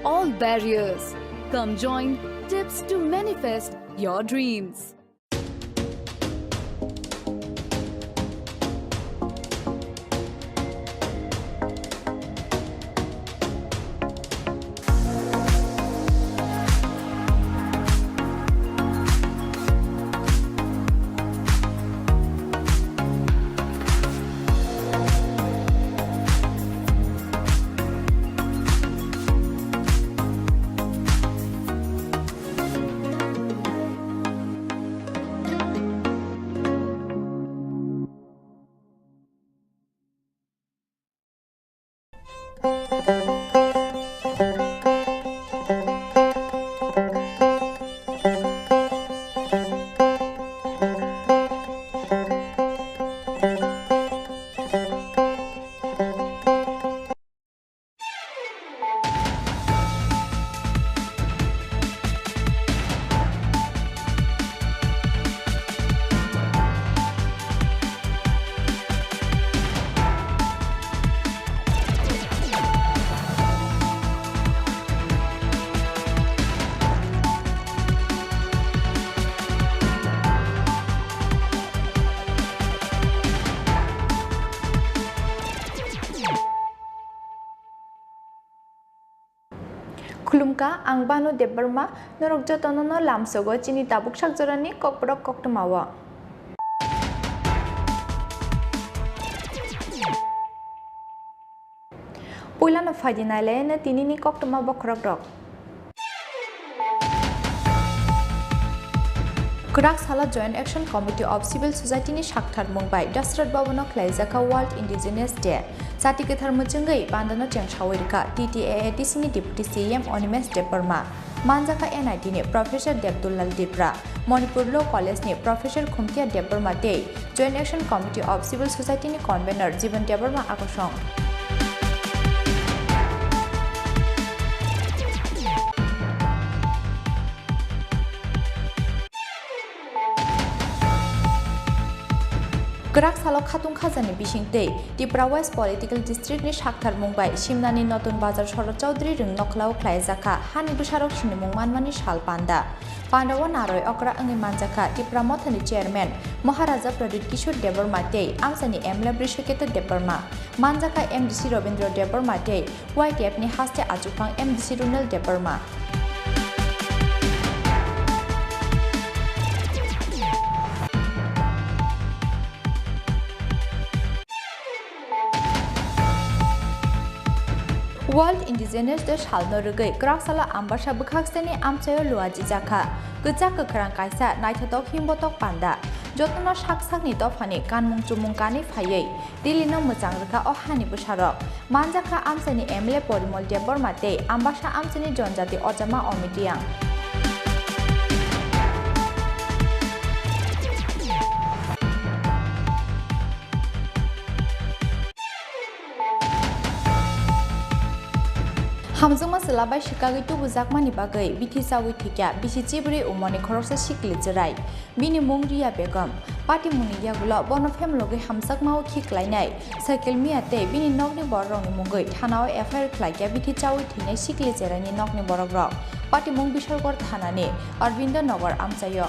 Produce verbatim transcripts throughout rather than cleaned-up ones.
all barriers. Come join Tips to manifest your dreams. Khulumkha, ang Banu Debbarma, norok jotono no lamsogo chini tabuk sakjorani kokborok koktwmao. Puilano phaidi nailaino tinini koktwma bokhorokrok. Kwrak salo Joint Action Committee of Civil Society ni saktharmung bai Dasrat Bhavan o khlaijakha World Indigenous Day. Chati kwthar mwchwngwi bandano chengsawi rwkha T T A A D C ni Deputy C E M Animesh Debbarma, manjakha N I T ni Professor Debdullal Tripura, Manipur Law College ni Professor Khumtia Debbarma tei Joint Action Committee of Civil Society ni Convener Jiban Debbarma akosong. Kwrak salo khatung khajani bisingtwi Tipra West Political District ni saktharmung bai Simnani Notun Bazar Soro Chaudhary Rwng Nokhlao khlaijakha hani bwsarok sinimung manmani sal panda. Pandao naroi okra wngwi manjakha Tipra Mothani Chairman Maharaja Pradyut Kishore Debbarma tei amchaini M L A Brishaketu Debbarma, manjakha M D C Robindra Debbarma tei Y T F ni haste achukphang M D C Runal Debbarma. World Indigenous Day salno rwgwi kwrak salo Ambasa bwkhaksani amchaio luajijakha kwchak kwkhrang kaisa naithotok himbotok panda. Jotono sak sakni dophani kanmung chumung kanwi phaiwi Delhi no mwchang rwkha o hani bwsarok. Manjakha amchaini M L A Porimol Debbarma tei Ambasa amchaini Jonjati Ojama Omitiang. Hamjakma chwla bai swkagwi tubujakmani bagwi bithi chaui thwikya bisi chibrwi umorni khoroksa sikli chwrai. Bini mung Riya Begum. Patimungni yagulo bono phemlogwi hamjakmao khi klainai Sakil Mia tei bini nokni bororokni mungwi thanao F I R khlaikya bithi chaui thwinai sikli chwraini nokni borokrok. Patimung Bishalgarh thanani Arbindo Nagar amchaio.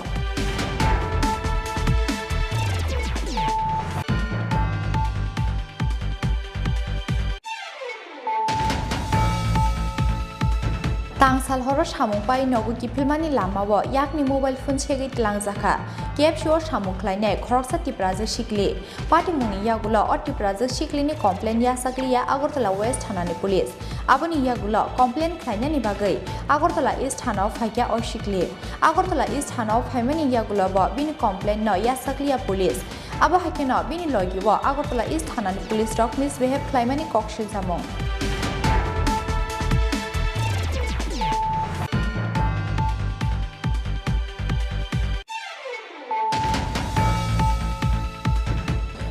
Tangsal horo samung pai nogo kiphilmani lamao yakni mobile phone segwi tlangjakha. K F C o samung khlainai khoroksa Tiprajwk sikli. Patimungni yagulo o Tiprajwk siklini complaint yachakliya Agartala West thanani police. Aboni yagulo complaint khlainani bagwi Agartala East thanao phaikha o sikli. Agartala East thanao phaimani yagulo bo bini complaint no yachakliya police. Abo hai kheno bini logi o Agartala East thanani police rok misbehave khlaimani kok siljamung.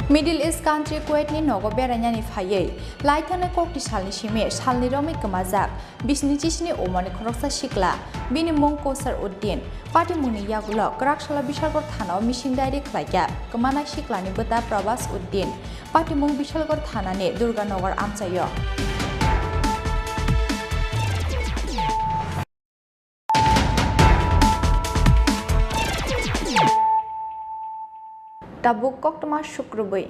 Middle East country Kuwait ni nogo berainani phaiwi laithani kokti salni simi salni romwi kwmajak. Bisni chisini umorni khoroksa sikla, bini mung Kosar Uddin. Patimungni yagulo kwrak salo Bishalgarh thanao missing diary khlaikha kwmanai siklani bwta Prabas Uddin. Patimung Bishalgarh thanani Durganagar amchaio. Tabuk koktwma sukrubwi.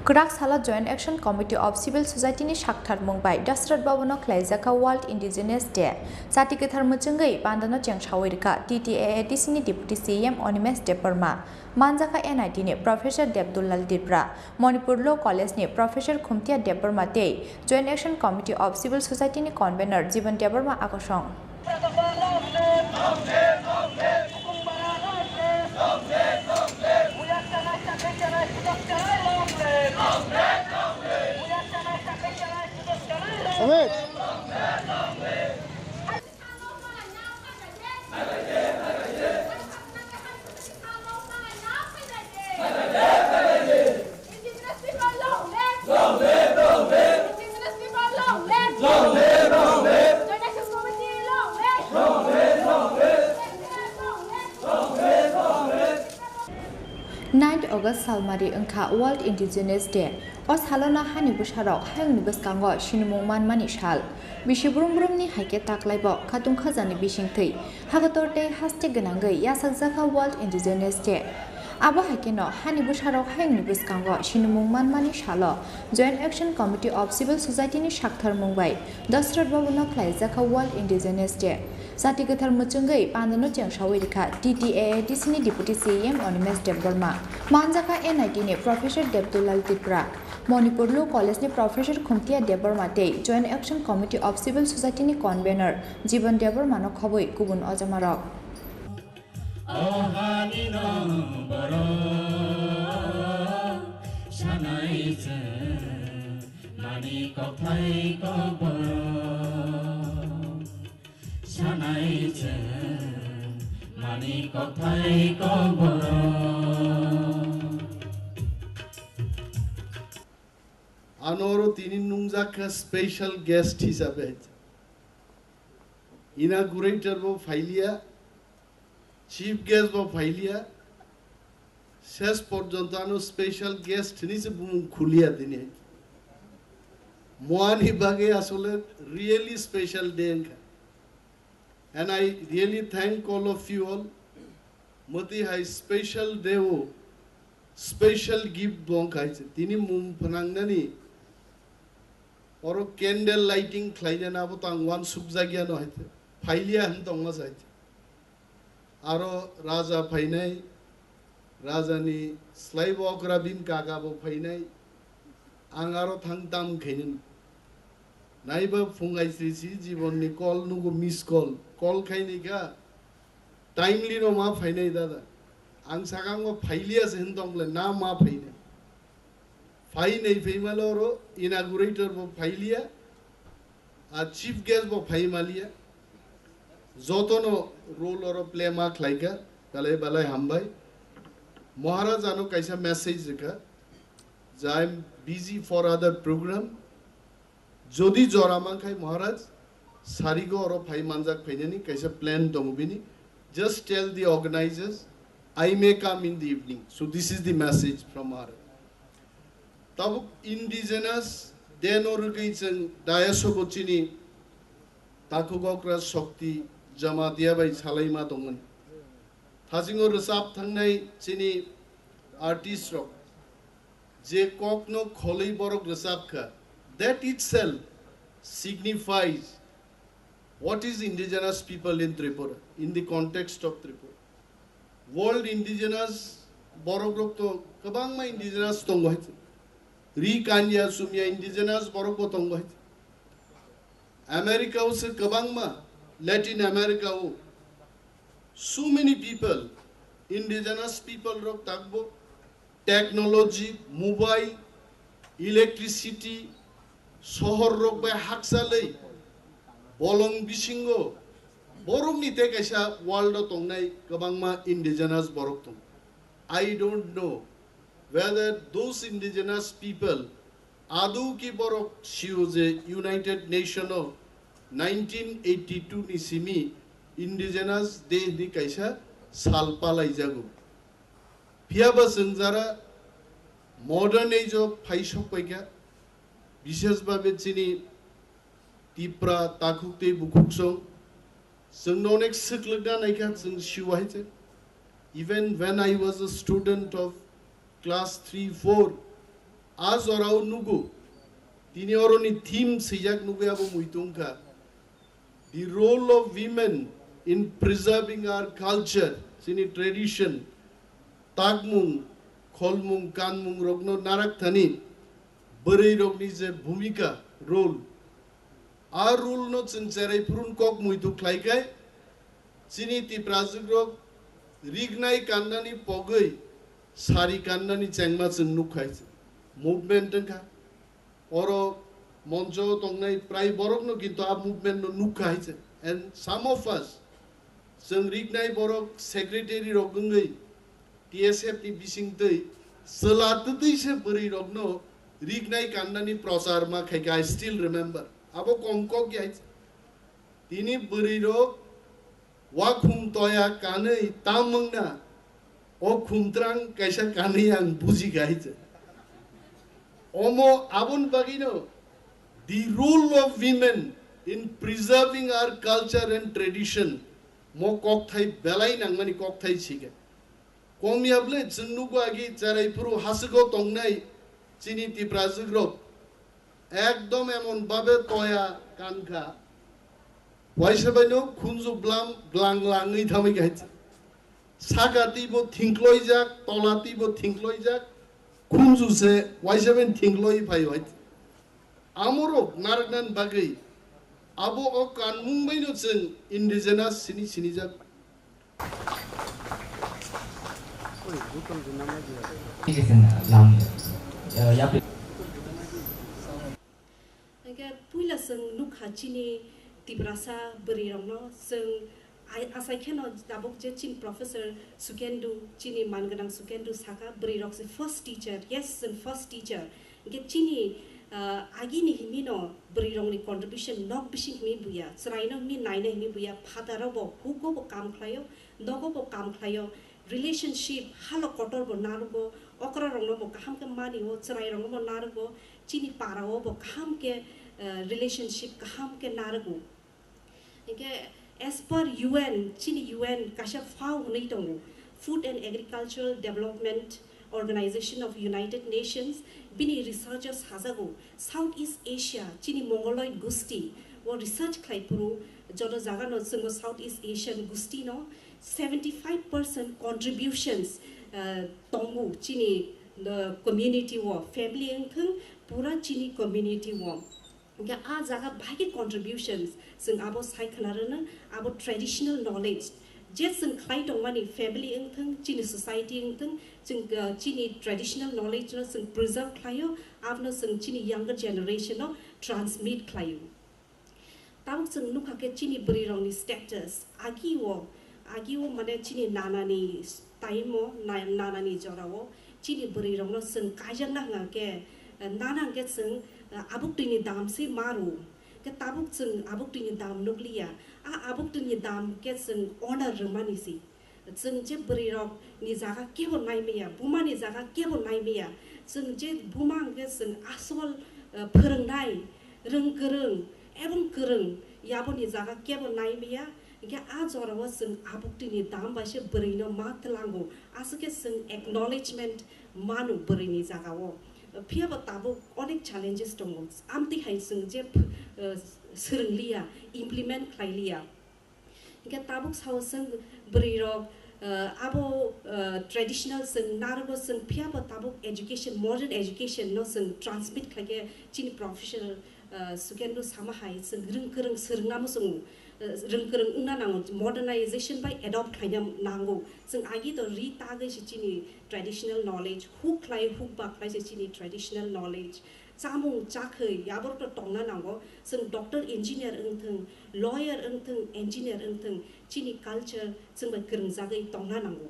Kwrak salo Joint Action Committee of Civil Society ni sakthar mung bai Dasrat Babu no khlaijak kha World Indigenous Day. Chati kwthar muchungwi pandano chengsawi rwkha T T A A D C ni Deputy C E M Animesh Debbarma. Manjakha N I T ni Professor Debdullal Tripura, Manipur Law College ni Professor Khumtia Debbarma tei Joint Action Committee of Civil Society ni Convener Jiban Debbarma akosong. Ninth August salmari wngkha World Indigenous Day. O salono hani bwsarok hayungni bwskango sinimung manmani sal. Bisi brum brumni hai khe taklaibo khatung khajani bisingtwi hakotor tei haste gwnangwi yasakjakha World Indigenous Day. Abo hai kheno hani bwsarok hayungni bwskango sinimung manmani salo Joint Action Committee of Civil Society ni sakthar mung bai Dasrat Babu no khlaijakha World Indigenous Day. Chati kwthar muchungwi pandano chengsawi rwkha T T A A D C ni Deputy C E M Animesh Debbarma. Manjakha N I T ni Professor Debdullal Tripura, Manipur Law College ni Professor Khumtia Debbarma tei Joint Action Committee of Civil Society ni Convener Jiban Debbarma no khobwi kubun ojamarok. O hani no borok sanai chwng mani kokthai kok borok. Sanai chwng mani kokthai kok borok. Ano oro tini nungjak kha special guest hisabe. Inaugurator bo phailiya, chief guest bo phailiya, ses porjonto ano special guest hinwi se bumung khuliya tini. Moani bagwi asole really special day wngkha. And I really thank all of you all. Mwtwi hai special day o special gift bo wngkha hai se. Tini mum phnangnani oro candle lighting khlainani abo tang uansukjakya no hai se. Phailiya hwn tongma se hai se. Aro raja phainai, rajani slaibo okra bini kaka bo phainai, ang aro thang tam khainani. Naiba phung aisri si jibonni call nugo, miss call, call khaini kha, timely no ma phainai dada. Ang sakang bo phailiya se hwn tong le na ma phainai. Phainai phaimalo oro inaugurator bo phailiya. A chief guest bo phai maliya. Jotono role oro play ma khlaikha, belai belai hambai. Maharaj ano kaisa message rikha, je I am busy for other program. Jodi jora mankhai Maharaj, sarigo oro phai manjak phainani kaisa plan tongo bini. Just tell the organizers, I may come in the evening. So this is the message from Maharaj. Tabuk indigenous day no rwgwi chwng dais o bo chini takhuk okra Shakti Jamatia bai salaima tongmani. Thasingo rwchap thangnai chini artist rok je kok no kholwi borok rwchap kha, that itself signifies what is indigenous people in Tripura, in the context of Tripura. World indigenous borok rok to kwbangma indigenous tongo hai. Ri kanya sumya indigenous borok bo tongo hai. America o se kwbangma, Latin America o so many people, indigenous people rok takbo technology, mobile, electricity, sohor rok bai hakchalwi bolong bisingo borokni tei kaisa world o tongnai kwbangma indigenous borok tongo. I don't know whether those indigenous people adau ki borok sio je United Nation o nineteen eighty-two ni simi Indigenous Day hwnwi kaisa sal palaijago. Phiya ba chwng jara modern age o phai sok paikha, bishesh babe chini Tipra takhuk tei bukhuk song Chwngno onek swklwkna naikha, chwng siwahai se. Even when I was a student of class three, four, a jorao nugo. Tini oroni theme swijak nugwi abo muitu wngkha. The role of women in preserving our culture, chini tradition, takmung, kholmung, kanmung rokno narak thani bwrwi rokni je bhumika, role, a role no chwng cherai phurun kok muitu khlai khe, chini Tiprajwk rok rignai kannani pogwi sari kannani chengma chwng nuk khai se. Movement wngkha. Oro moncho tongnai prai borokno kintu a movement no nuk khai se. And some of us, chwng rignai borok secretary rok wngwi T S F ni bising twi chwla twtwi se bwrwi rokno rignai kannani prochar ma khai khe, I still remember. Abo kom kok ya. Tini bwrwi rok wakhum toya kanwi tam wngna, o khumtrang kaisa kanwi ang buji khai se. Omo aboni bagwino the role of women in preserving our culture and tradition mo kokthai belai nangmani kokthai sikha. Komya bwle chwng nugo agi cherai phuru haswgo tongnai chini Tiprajwk rok ekdom emon babe toya kankha. Waisa baino khunju blam glang langwi thamwi kha. Saka twibo thingkloijak, tola twibo thingkloijak, khunju se waisa bain thingkloi phai hai. Amorok narwknani bagwi abo o kanmung baino chwng indigenous sini sinijak. Hingke puila chwng nukha chini Tiprasa bwrwirokno, chwng ai-, asai kheno tabuk je chini Professor Sukendu, chini man gwnang Sukendu saka bwrwirok se first teacher, yes, chwng first teacher. Hingke chini, ah, agini himino bwrwirokni contribution nok bising himi buya, chwraino himi naina himi buya, phataro bo hugo bo kam khlaio, nogo bo kam khlaio, relationship halo kotor bo narugo, okra rokno bo kaham khe mani o, chwrai rokno bo narugo, chini para o bo kaham khe, eh, relationship kaham khe narugo. Hingke as per U N, chini U N kaisa fao hwnwi tongo, Food and Agricultural Development Organization of United Nations, bini research o sajago, South East Asia, chini Mongoloid gusti, o research khlai phuru joto jaga no chwngo South East Asian gusti no seventy five percent contributions, uh, tongo chini, uh, community o, family wngthwng, pura chini community o. Hingke a jaga bahai khe contributions, chwng abo sai khna rwno, abo traditional knowledge. Je chwng khlai tongmani family wngthwng, chini society wngthwng, chwng, uh, chini traditional knowledge no chwng preserve khlaio, abono chwng chini younger generation no transmit khlaio. Tabuk chwng nukha khe chini bwrwi rokni status, agi o, agi o mane chini nanani time o, na-, nanani jora o, chini bwrwi rokno chwng kaijakna hwnkha khe, eh, nana hwnkhe chwng, eh, abuk twini dam se ma rw. Khe tabuk chwng abuk twini dam nukliya. A abuk twini dam khe chwng honor rwmani se. Chwng je bwrwi rok ni jaga kebo nai maya, buma ni jaga kebo nai maya. Chwng je buma hwnkhe chwng asol, eh, phwrwngnai, rwng kwrwng, ebong kwrwng, yaboni jaga kebo nai maya. Hingke a jorao chwng abuk twini dam bai se bwrwi no ma twlango. Aswk khe chwng acknowledgement manu bwrwi ni jaga o. Phiya bo tabuk onek challenges tongo. Amtwi hai chwng je ph-, eh, swrwng liya, implement khlai liya. Hingke tabuk sao chwng bwrwi rok, eh, abo, eh, traditional chwng narwgo chwng phiya bo tabuk education, modern education no chwng transmit khlai khe chini professional, eh, Sukendra sama hai chwng rwng kwrwng swrwngna muchungo, eh, rwng kwrwng wngna nango, modernization bai adopt khlaina nango. Chwng agi to ri tagwi se chini traditional knowledge, huk khlai huk ba khlai se chini traditional knowledge. Chamung chakhwi yaborokno tongna nango. Chwng doctor, engineer wngthwng, lawyer wngthwng, engineer wngthwng, chini culture chwng bai kwrwngjagwi tongna nango.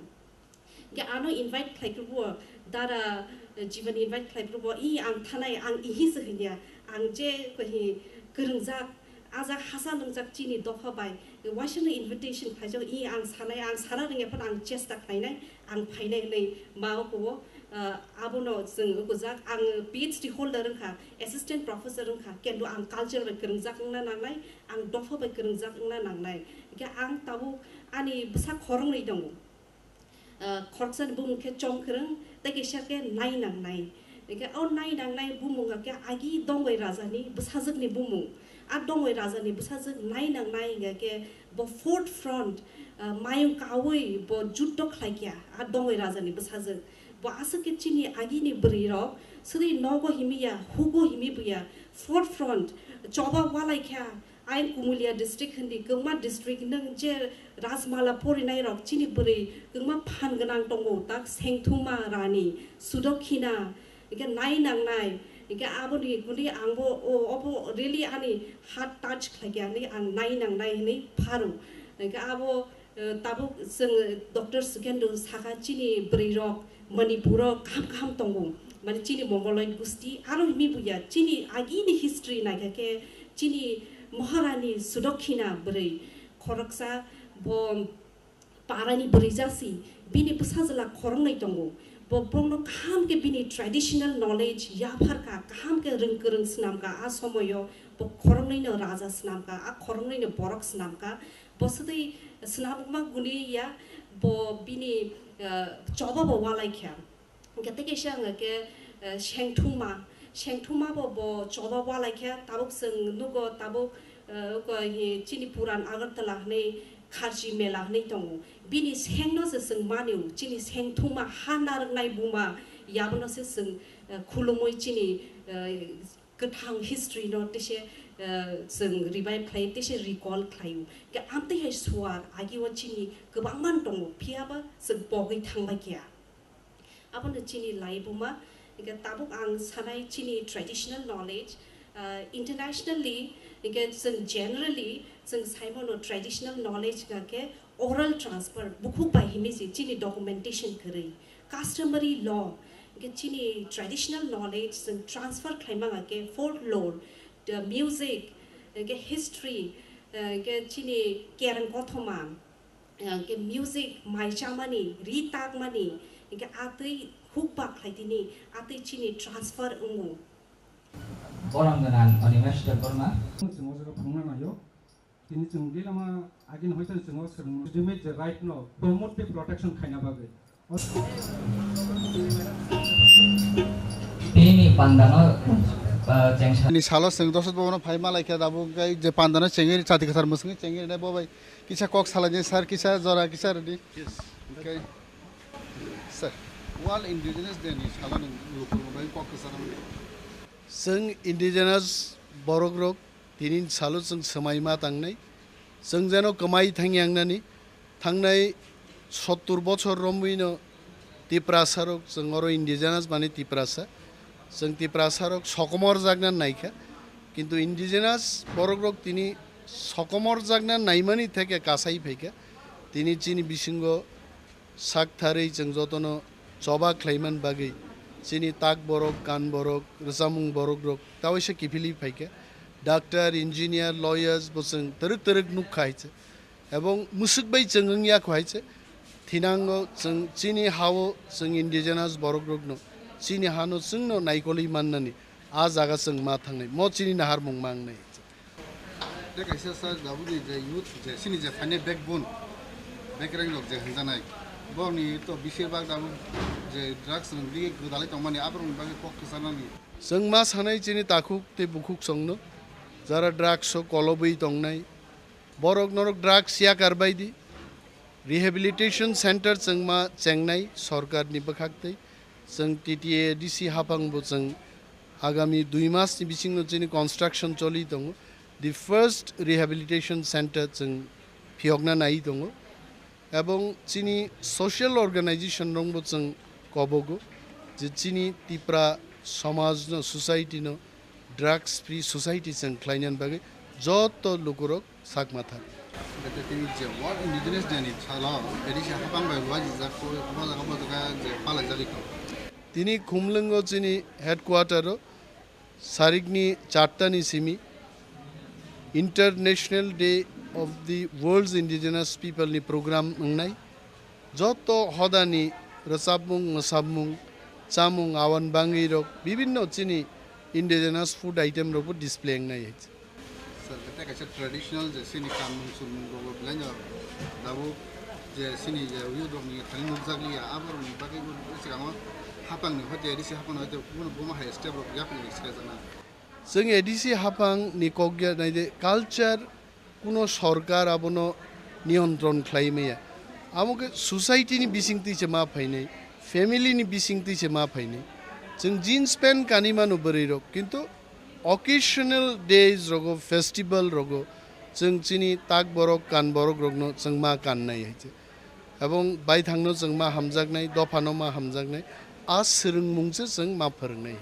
Hingke ano invite khlai phuru bo, dara, eh, Jiban invite khlai phuru bo, "I ang thanai, ang ihi se hwnya, ang je koi hi kwrwngjak, ajak hasa nwngjak chini dopha bai, waisa no invitation khlaijak, i ang sanai, ang sana rwngya phano ang chesta khlainai, ang phainai," hwnwi ma o kuo. Ah, abono chwng gujak, ang P H D holder wngkha, assistant professor wngkha, kintu ang culture bai kwrwngjak wngna nangnai, ang dopha bai kwrwngjak wngna nangnai. Hingke ang tabuk ani bwsa khoroknwi tongo. Ah, khoroksani bumung khe Chongkwrwng, tei kaisa khe Nainangnai. Hingke o Nainangnai bumung khe agi Dongoi rajani bwsajwkni bumung. A Dongoi rajani bwsajwk Nainangnai hingke bo Fort Front, ah, mayung kaui bo juddo khlaikha, a Dongoi rajani bwsajwk. Bo aswk khe chini agini bwrwi rok, swrwi nogo himiya, hugo himi buya, Fort Front, choba walai kha, ayang Kumulia district hindi, kwbangma district nwng je Rajmala porinai rok chini bwrwi kwbangma phan gwnang tongo, tak Sengthuma Rani, Sudokhina, hingke Nainangnai, hingke aboni guni angbo o, obo really ani heart touch khlaikha hinwi ang Nainangnai hinwi pharo. Hingke abo, eh, tabuk chwng Doctor Sukendra sakha chini bwrwi rok Manipur o kaham kaham tongo. Mane chini Mongoloid gusti aro himi buya chini agini history naikha khe chini Maharani Sudokhina bwrwi khoroksa bo parani bwrwi jasi, bini bwsajwla khoroknwi tongo. Bo, bono kaham khe bini traditional knowledge yapharkha, kaham khe rwng kwrwng swnamkha a somoyo, bo khoroknwino raja swnamkha, a khoroknwino borok swnamkha. Bo swtwi swnamkma guni ya, bo bini, ah, choba bo walaikha. Hingke tei kaisa hwnga khe, eh, Sengthuma. Sengthuma bo, bo choba walai khe tabuk chwng nugo tabuk, eh, oko hi chini puran Agartala hwnwi Kharchi mela hwnwi tongo. Bini sengno se chwng manio, chini Sengthuma ha narwknai buma yabono se chwng, eh, khulumui chini, eh, kwthang history no tese, eh, chwng revive khlai, tese recall khlaio. Hingke amtwi hai suar agio chini kwbangma tongo, phiyaba chwng pogwi thangbai kha. Abono chini laibuma, hingke tabuk ang sanai chini traditional knowledge, ah, internationally, hingke chwng generally, chwng saimano traditional knowledge hingke oral transfer, bukhuk bai himi se chini documentation kwrwi, customary law, hingke chini traditional knowledge chwng transfer khlaima hingke folklore, the music, hingke history, hingke chini kereng kothoma, hingke music mai chamani, ri takmani, hingke atwi hukba khlaitini, atwi chini transfer wngo. Borom gwnang Animesh Debbarma. Chwng o jaga phunukna naio. Tini chwng belama agini hoite chwng o swrwng readymade je right no promote tei protection khaina bagwi. Bini pandano, ah, chengsa. Ni salo chwng Dosot Bhabono phai malai khe abo khe je pandano chengwi chati kwthar mwswngwi chengwi rwnai bo bai kisa kok salaini sir, kisa jora kisa rwdi. Yes. Okay. Sir, World Indigenous Day ni salo nwng lukurokno bai kok kwchana mano. Chwng indigenous borok rok tini salo chwng swmai ma tangnai. Chwng jeno kwmai thang yangnani thangnai sottur bochor romwino Tiprasa rok chwng oro indigenous mani Tiprasa. Chwng Tiprasa rok sokomor jakna naikha. Kintu indigenous borok rok tini sokomor jakna naimani theke kasai phaikha. Tini chini bisingo sak tharwi chwng jotono choba khlaiman bagwi chini tak borok, kan borok, rwchapmung borok rok tawaisa kiphilwi phaikha. Doctor, engineer, lawyers bo chwng twrwk twrwk nukha hai se. Ebong mwswk bai chwng wngya kho hai se. Thinango chwng chini hao chwng indigenous borok rokno chini hano chwngno naikolwi mannani a jaga chwng ma thangnai. Mo chini naharmung ma wngnai. Tei kaisa sir, tabukni je youth, je chini je phainai backbone, bekereng rok je hinjanai, borokni to beshirbag tabuk je drugs rok dige gwdalwi tongmani, aborokni bagwi kok kwchanani. Chwng ma sanai chini takhuk tei bukhuk songno, jara drugs o kolobwi tongnai, borok norok drugs yakar bai di, rehabilitation center chwng ma chengnai sorkarni bwkhak tei. Chwng T T A D C haphang bo chwng agami dui mas ni bising no chini construction choli tongo. The first rehabilitation center chwng phiyokna nai tongo. Ebong chini social organization rok bo chwng kobogo je chini Tipra somaj no, society no drugs free society chwng khlaina bagwi joto lukurok sak ma thang. Tei tini je World Indigenous Day ni salo, A D C haphang bai luajijak, bo jaga bo jaga je palaijagwi tongo. Tini Khumlwngo chini headquarter o sarikni charta ni simi International Day of the World's Indigenous People ni program wngnai. Joto hodani rwchapmung, mwsapmung, Chamung awan bangwi rok bibinno chini indigenous food item rokbo display wngnai. Sir, kete kaisa traditional je chini kanmung chumung rokbo belai no tabuk je chini je youth rokni thani nukjakliya, aborokni bagwi bo swkango hapangni hoite A D C hapangni hoite bono bomo hai step rok yapri ni sikhajana. Chwng A D C hapang ni kok ya nai de culture kuno sorkar abono niyontron khlai maya. Amo khe society ni bising twi se ma phainai, family ni bising twi se ma phainai. Chwng jeans pant kani mano bwrwi rok, kintu occasional days rogo, festival rogo chwng chini tak borok kan borok rokno chwng ma kannai hai se. Ebong baithangno chwng ma hamjaknai, dophano ma hamjaknai, a swrwngmung se chwng ma phwrwngnai.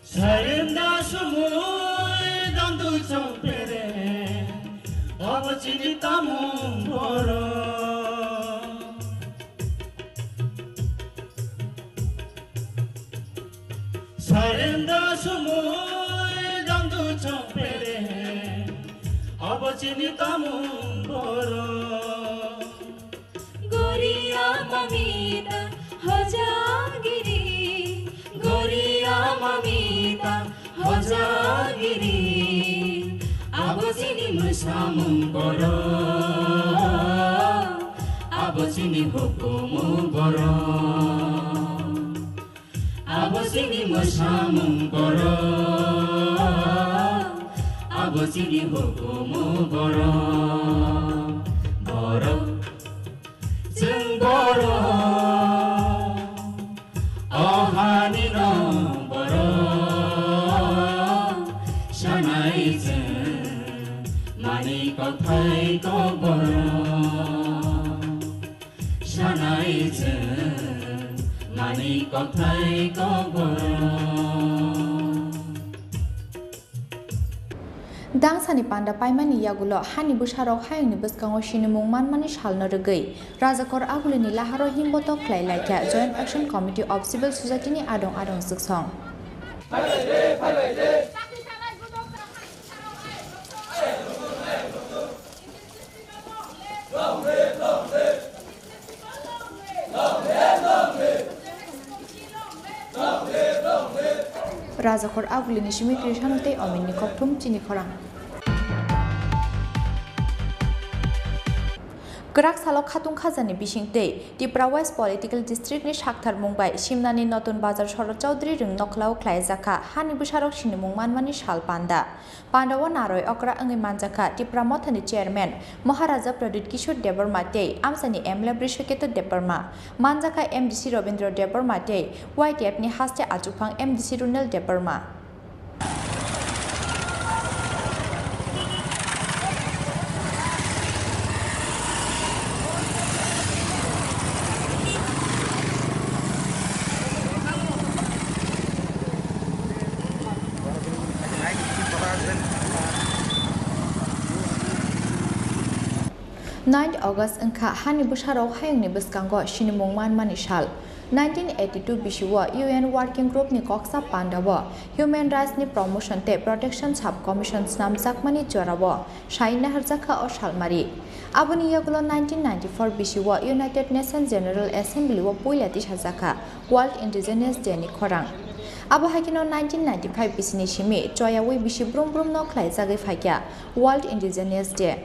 Sarenda sumui dandu chongpere, abo chini tamung borok. Sarenda sumui dandu chongpere, abo chini tamung borok. Goria mamita hojagiri, goria mamita hojagiri, abo chini mwsamung borok, abo chini hukumu borok. Abo chini mwsamung borok, abo chini hukumu borok, borok, chwng borok, o hani no borok, sanai chwng mani kokthai kok borok. Sanai chwng mani kokthai kokborok. Dangsani panda paimani yagulo hani bwsarok hayungni bwskango sinimung manmani salno rwgwi Rajakor Agulini laharo himbotok khlai laikha Joint Action Committee of Civil Society ni adong adong swksong. Rajakor Agulini simi Krisano tei Ominni kokthum chini khorang. Kwrak salo khatung khajani bisingtwi Tipra West Political District ni saktharmung bai Simnani Notun Bazar Soro Chaudhary Rwng nokhlao khlaijakha hani bwsarok sinimung manmani sal panda. Pandao naroi okra wngwi manjakha Tipra Mothani Chairman Maharaja Pradyut Kishore Debbarma tei amchaini M L A Brishaketu Debbarma, manjakha M D C Robindra Debbarma tei Y T F ni haste achuphang M D C Runel Debbarma. Ninth August wngkha hani bwsarok hayungni bwskango sinimung manmani sal. Nineteen eighty-two bisio U N Working Group ni koksa pandao Human Rights ni Promotion tei Protection Sub Commission snamjakmani jorao sai naharjakha o salmari. Aboni yagulo nineteen ninety-four bisio United Nations General Assembly o puila tisajakha World Indigenous Day ni khorang. Abo hai kheno nineteen ninety-five bisini simi choyawi bisi brum brum no khlaijagwi phaikha World Indigenous Day.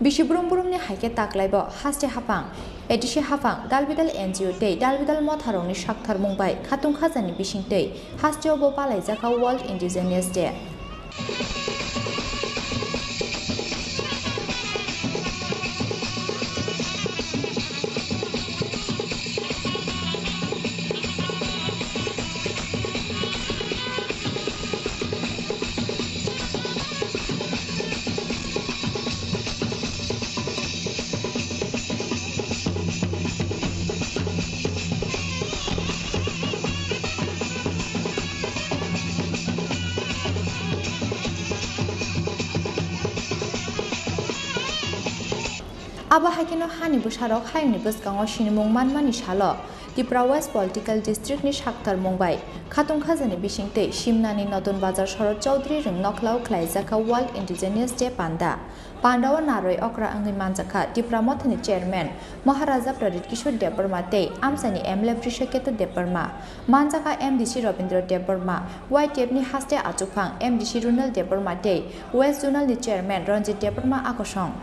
Bisi brum brum ni hai khe taklaibo haste haphang, A D C haphang, dalbidal N G O tei dalbidal motharokni saktharmung bai khatung khajani bisingtwi hasteo bo palaijakha World Indigenous Day. Abo hai kheno hani bwsarok hayungni bwskango sinimung manmani salo Tipra West Political District ni sakthar mung bai Khatung Khajani bisingtwi Simnani Notun Bazar Sharad Chaudhary Rwng Nokhlao khlaijak kha World Indigenous Day panda. Pandao narwi okra wngwi manjakha Tipra Mothani Chairman Maharaja Pradyut Kishore Debbarma tei amchaini M L A Brishaketu Debbarma, manjakha M D C Rabindra Debbarma, Y T F ni haste achukphang M D C Runal Debbarma tei West Zonal ni Chairman Ranjit Debbarma akosong.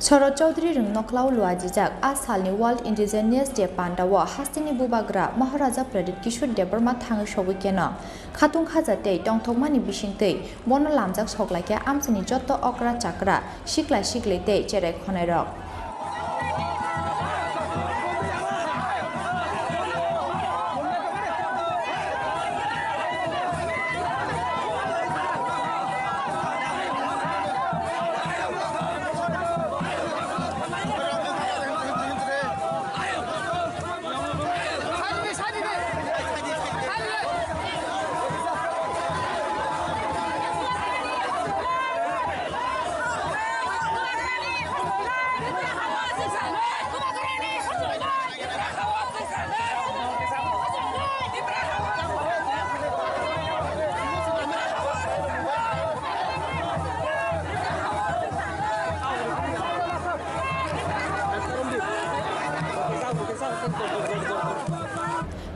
Sharad Chaudhary Rwng Nokhlao luajijak a salni World Indigenous Day pandao hasteni bubagra Maharaja Pradyut Kishore Debbarma thangwi sogwi keno Khatung Khaja tei tongthokmani bisingtwi bono lamjak soklaikha amchaini jotto okra chakra, sikla sikli tei cherai khonairok.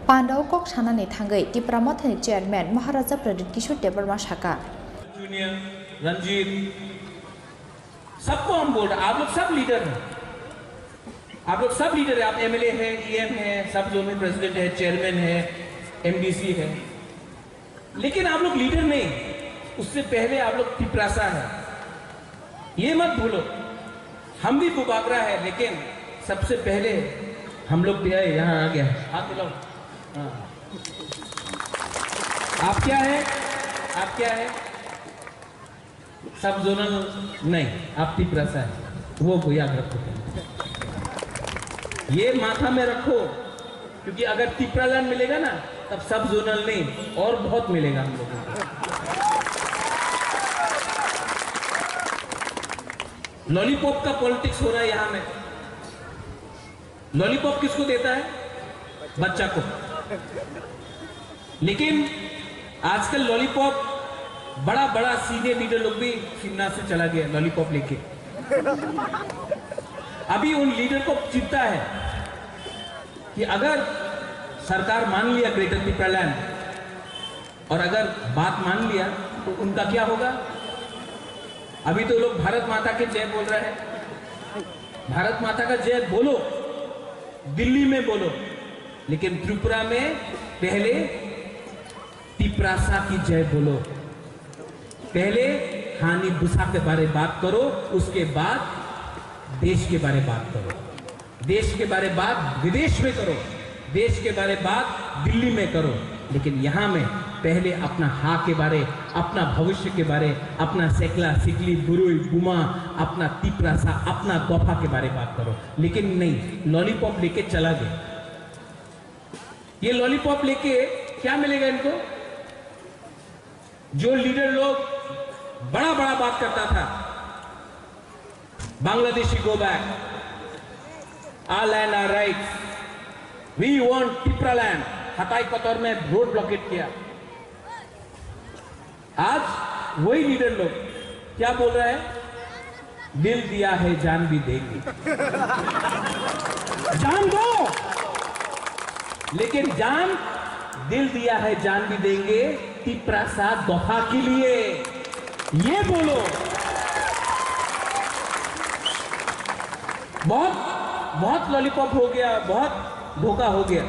Pandao kok sanani thangwi Tipra Mothani Chairman Maharaja Pradyut Kishore Debbarma sakha. Junior, Ranjit, सबको हम बोल रहे हैं, आप लोग सब लीडर हैं, आप लोग सब लीडर हैं, आप एमएलए हैं, ईएम हैं, सब जोनल प्रेसिडेंट है, चेयरमैन है, एमडीसी है, लेकिन आप लोग लीडर नहीं, उससे पहले आप लोग तिपरासा है, ये मत भूलो। हम भी बुबागरा है, लेकिन सबसे पहले हम लोग भी आए, यहाँ आ गया, हाथ मिलाओ। हाँ। आप क्या है? आप क्या है? सब जोनल नहीं, आप तिपरासा है, वो को याद रखो। ये माथा में रखो, क्योंकि अगर तिपरालैंड मिलेगा ना, तब सब जोनल नहीं, और बहुत मिलेगा हम लोगों को। लॉलीपॉप का पॉलिटिक्स हो रहा है यहाँ में। लॉलीपॉप किसको देता है? बच्चा को। लेकिन आजकल लॉलीपॉप बड़ा बड़ा सीनियर लीडर लोग भी शिमला से चला गया लॉलीपॉप लेके। अभी उन लीडर को चिंता है कि अगर सरकार मान लिया ग्रेटर तिपरालैंड, और अगर बात मान लिया तो उनका क्या होगा? अभी तो लोग भारत माता की जय बोल रहे हैं। भारत माता का जय बोलो, दिल्ली में बोलो, लेकिन त्रिपुरा में पहले तिपरासा की जय बोलो। पहले हानि बुसा के बारे बात करो, उसके बाद देश के बारे बात करो। देश के बारे बात विदेश में करो, देश के बारे बात दिल्ली में करो, लेकिन यहाँ में पहले अपना हा के बारे, अपना भविष्य के बारे, अपना सेकला, सिकली, बुरुई, बुमा, अपना तिपरासा, अपना दोफा के बारे बात करो। लेकिन नहीं, लॉलीपॉप लेके चला गया। ये लॉलीपॉप लेके क्या मिलेगा इनको? जो लीडर लोग बड़ा बड़ा बात करता था, Bangladeshi go back, our land our rights, we want Tipraland, हताई कतर में रोड ब्लॉकेट किया। आज वही लीडर लोग क्या बोल रहा है? दिल दिया है, जान भी देंगे। जान दो, लेकिन जान, दिल दिया है, जान भी देंगे, तिपरासा दोफा के लिए। ये बोलो। बहुत, बहुत लॉलीपॉप हो गया, बहुत धोखा हो गया।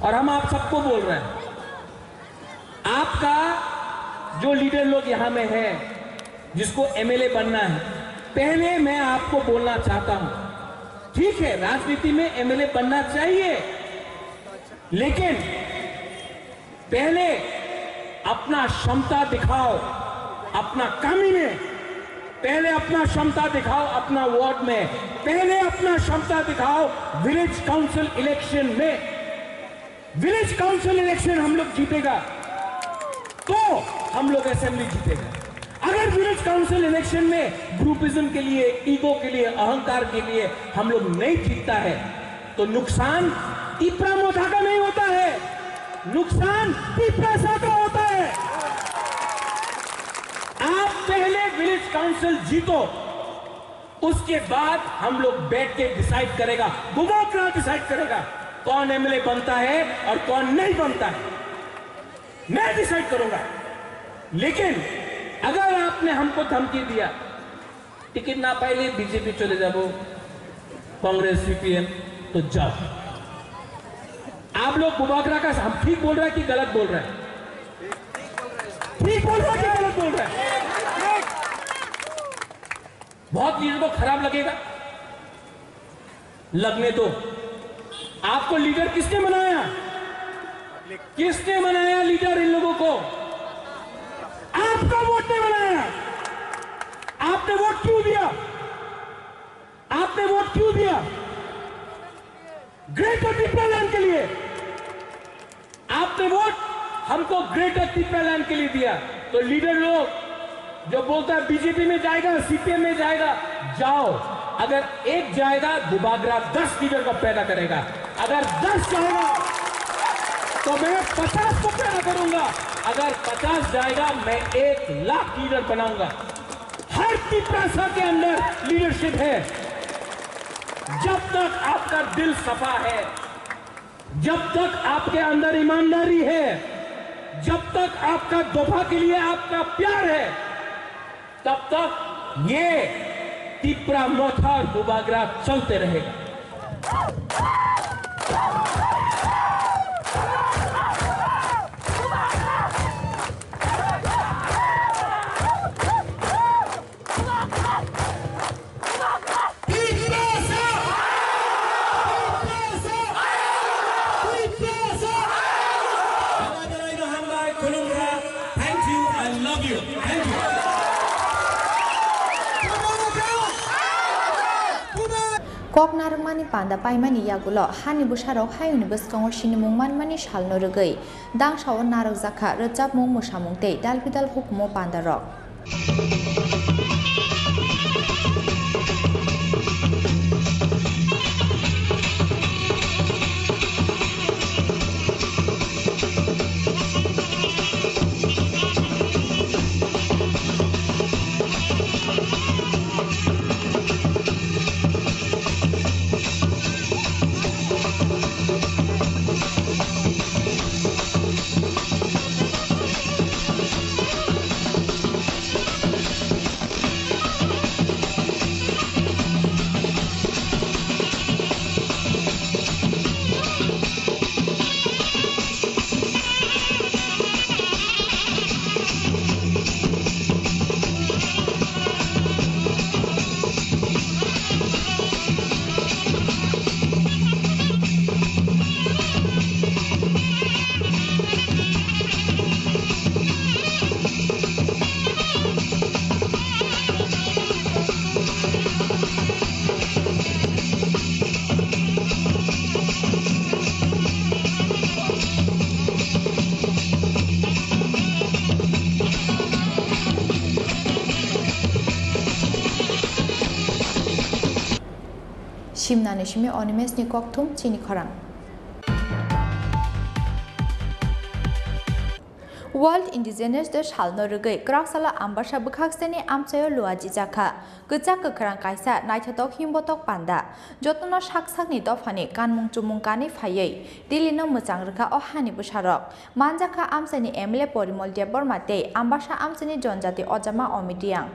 और हम आप सबको बोल रहे हैं, आपका जो लीडर लोग यहाँ में है, जिसको एमएलए बनना है, पहले मैं आपको बोलना चाहता हूँ, ठीक है, राजनीति में एमएलए बनना चाहिए, लेकिन पहले अपना क्षमता दिखाओ, अपना कमी में, पहले अपना क्षमता दिखाओ, अपना वार्ड में, पहले अपना क्षमता दिखाओ, विलेज काउंसिल इलेक्शन में। विलेज काउंसिल इलेक्शन हम लोग जीतेगा तो हम लोग असेंबली जीतेगा। अगर विलेज काउंसिल इलेक्शन में ग्रुपिज्म के लिए, ईगो के लिए, अहंकार के लिए हम लोग नहीं जीतता है तो नुकसान तिपरा मोथा का नहीं होता है, नुकसान तिपरासा का होता है। आप पहले विलेज काउंसिल जीतो, उसके बाद हम लोग बैठ के डिसाइड करेगा, बुबागरा डिसाइड करेगा कौन एमएलए बनता है और कौन नहीं बनता है, मैं डिसाइड करूंगा। लेकिन अगर आपने हमको धमकी दिया, टिकट ना पाइले बीजेपी चले जाबो, कांग्रेस, सीपीएम, तो जाओ। आप लोग बुबागरा का, हम ठीक बोल रहा है कि गलत बोल रहा है? ठीक बोल रहा है कि गलत बोल रहा है? बहुत लीडर को खराब लगेगा, लगने दो। आपको लीडर किसने बनाया? किसने बनाया लीडर इन लोगों को? आपका वोट ने बनाया। आपने वोट क्यों दिया? आपने वोट क्यों दिया? ग्रेटर तिपरालैंड के लिए। आपने वोट हमको ग्रेटर तिपरालैंड के लिए दिया, तो लीडर लोग जो बोलता है बीजेपी में जाएगा, सीपीएम में जाएगा, जाओ। अगर एक जाएगा, बुबागरा दस लीडर का पैदा करेगा। अगर दस जाएगा, तो मैं पचास को पैदा करूंगा। अगर पचास जाएगा, मैं एक लाख लीडर बनाऊंगा। हर तिपरासा के अंदर लीडरशिप है। जब तक आपका दिल सफा है, जब तक आपके अंदर ईमानदारी है, जब तक आपका दोफा के लिए आपका प्यार है, तब तक ये तिपरा मोथा और बुबागरा चलते रहेगा। Thank you, I love you. Thank you. Kok narwkmani panda paimani yagulo hani bwsarok hayungni bwskango sinimung manmani salno rwgwi dangsao narwkjakha rwchapmung, mwsamung tei dalbidal hukumu pandarok. Simnani simi Animeshni kokthum chini khorang. World Indigenous Day salno rwgwi kwraksala Ambasa bwkhakseni amchaio luajijakha. Kwchak kwkhrang kaisa naithotok himbotok panda. Jotono sak sakni dophani kanmung chumung kanwi phaiwi Dillino mwchang rwkha o hani bwsarok. Manjakha amchaini M L A Porimol Debbarma tei Ambasa amchaini Jonjati Ojama Omit Reang.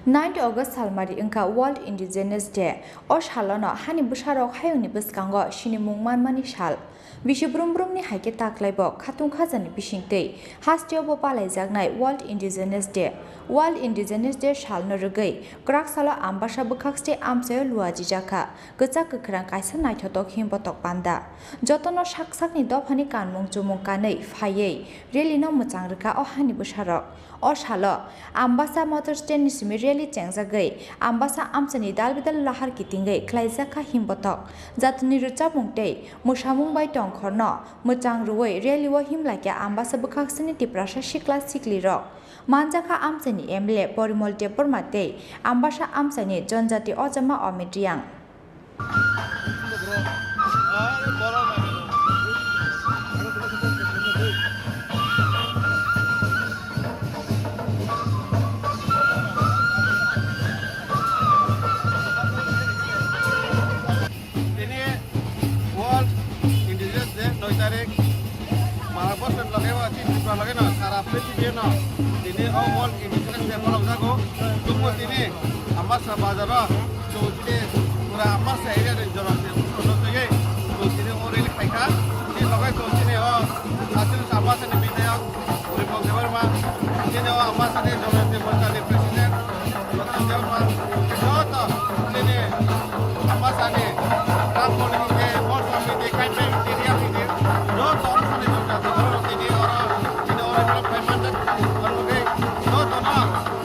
Ninth August salmari wngkha World Indigenous Day. O salono hani bwsarok hayungni bwskango sinimung manmani sal. Bisi brum brumni hai khe taklaibo khatung khajani bisingtwi hasteo bo palaijaknai World Indigenous Day. World Indigenous Day salno rwgwi kwrak salo Ambasa bwkhakste amchaio luajijakha kwchak kwkhrang kaisa naithotok himbotok panda. Jotono sak sakni dophani kanmung chumung kanwi phaiwi rally no mwchang rwkha o hani bwsarok. O salo Ambasa motor stand ni simi rally chengjagwi Ambasa amchani dal bidal lahar kitingwi khlaijakha himbotok. Jatoni rwchapmung tei mwsamung bai tongkhorno mwchang rwui rally o himlaikha Ambasa bwkhaksini Tiprasa sikla siklirok. Manjakha amchaini M L A Porimol Debbarma tei Ambasa amchaini Jonjati Ojama Omit Riang. Tini World Indigenous Day, noi tarik. Bharat borso ni loge o, chini Tripura loge no, sara prithibi no tini o World Indigenous Day palok jago. Tungmo tini Ambasa bazar o, chwng tini pura Ambasa area ni jonoti no twiwi chwng tini o rally khaikha. Tini loge chwng tini o Achil Ambasa ni bidayok Ripon Debbarma, tini o Ambasa ni jonoti morcha ni president. Joto chini Ambasani Rangkhol hingke Mol Samiti, Kaipeng hingke, Riya hingke, joto Ambasani jora tini oro tini oro tini oro oro phai manjak, oro hingke joto no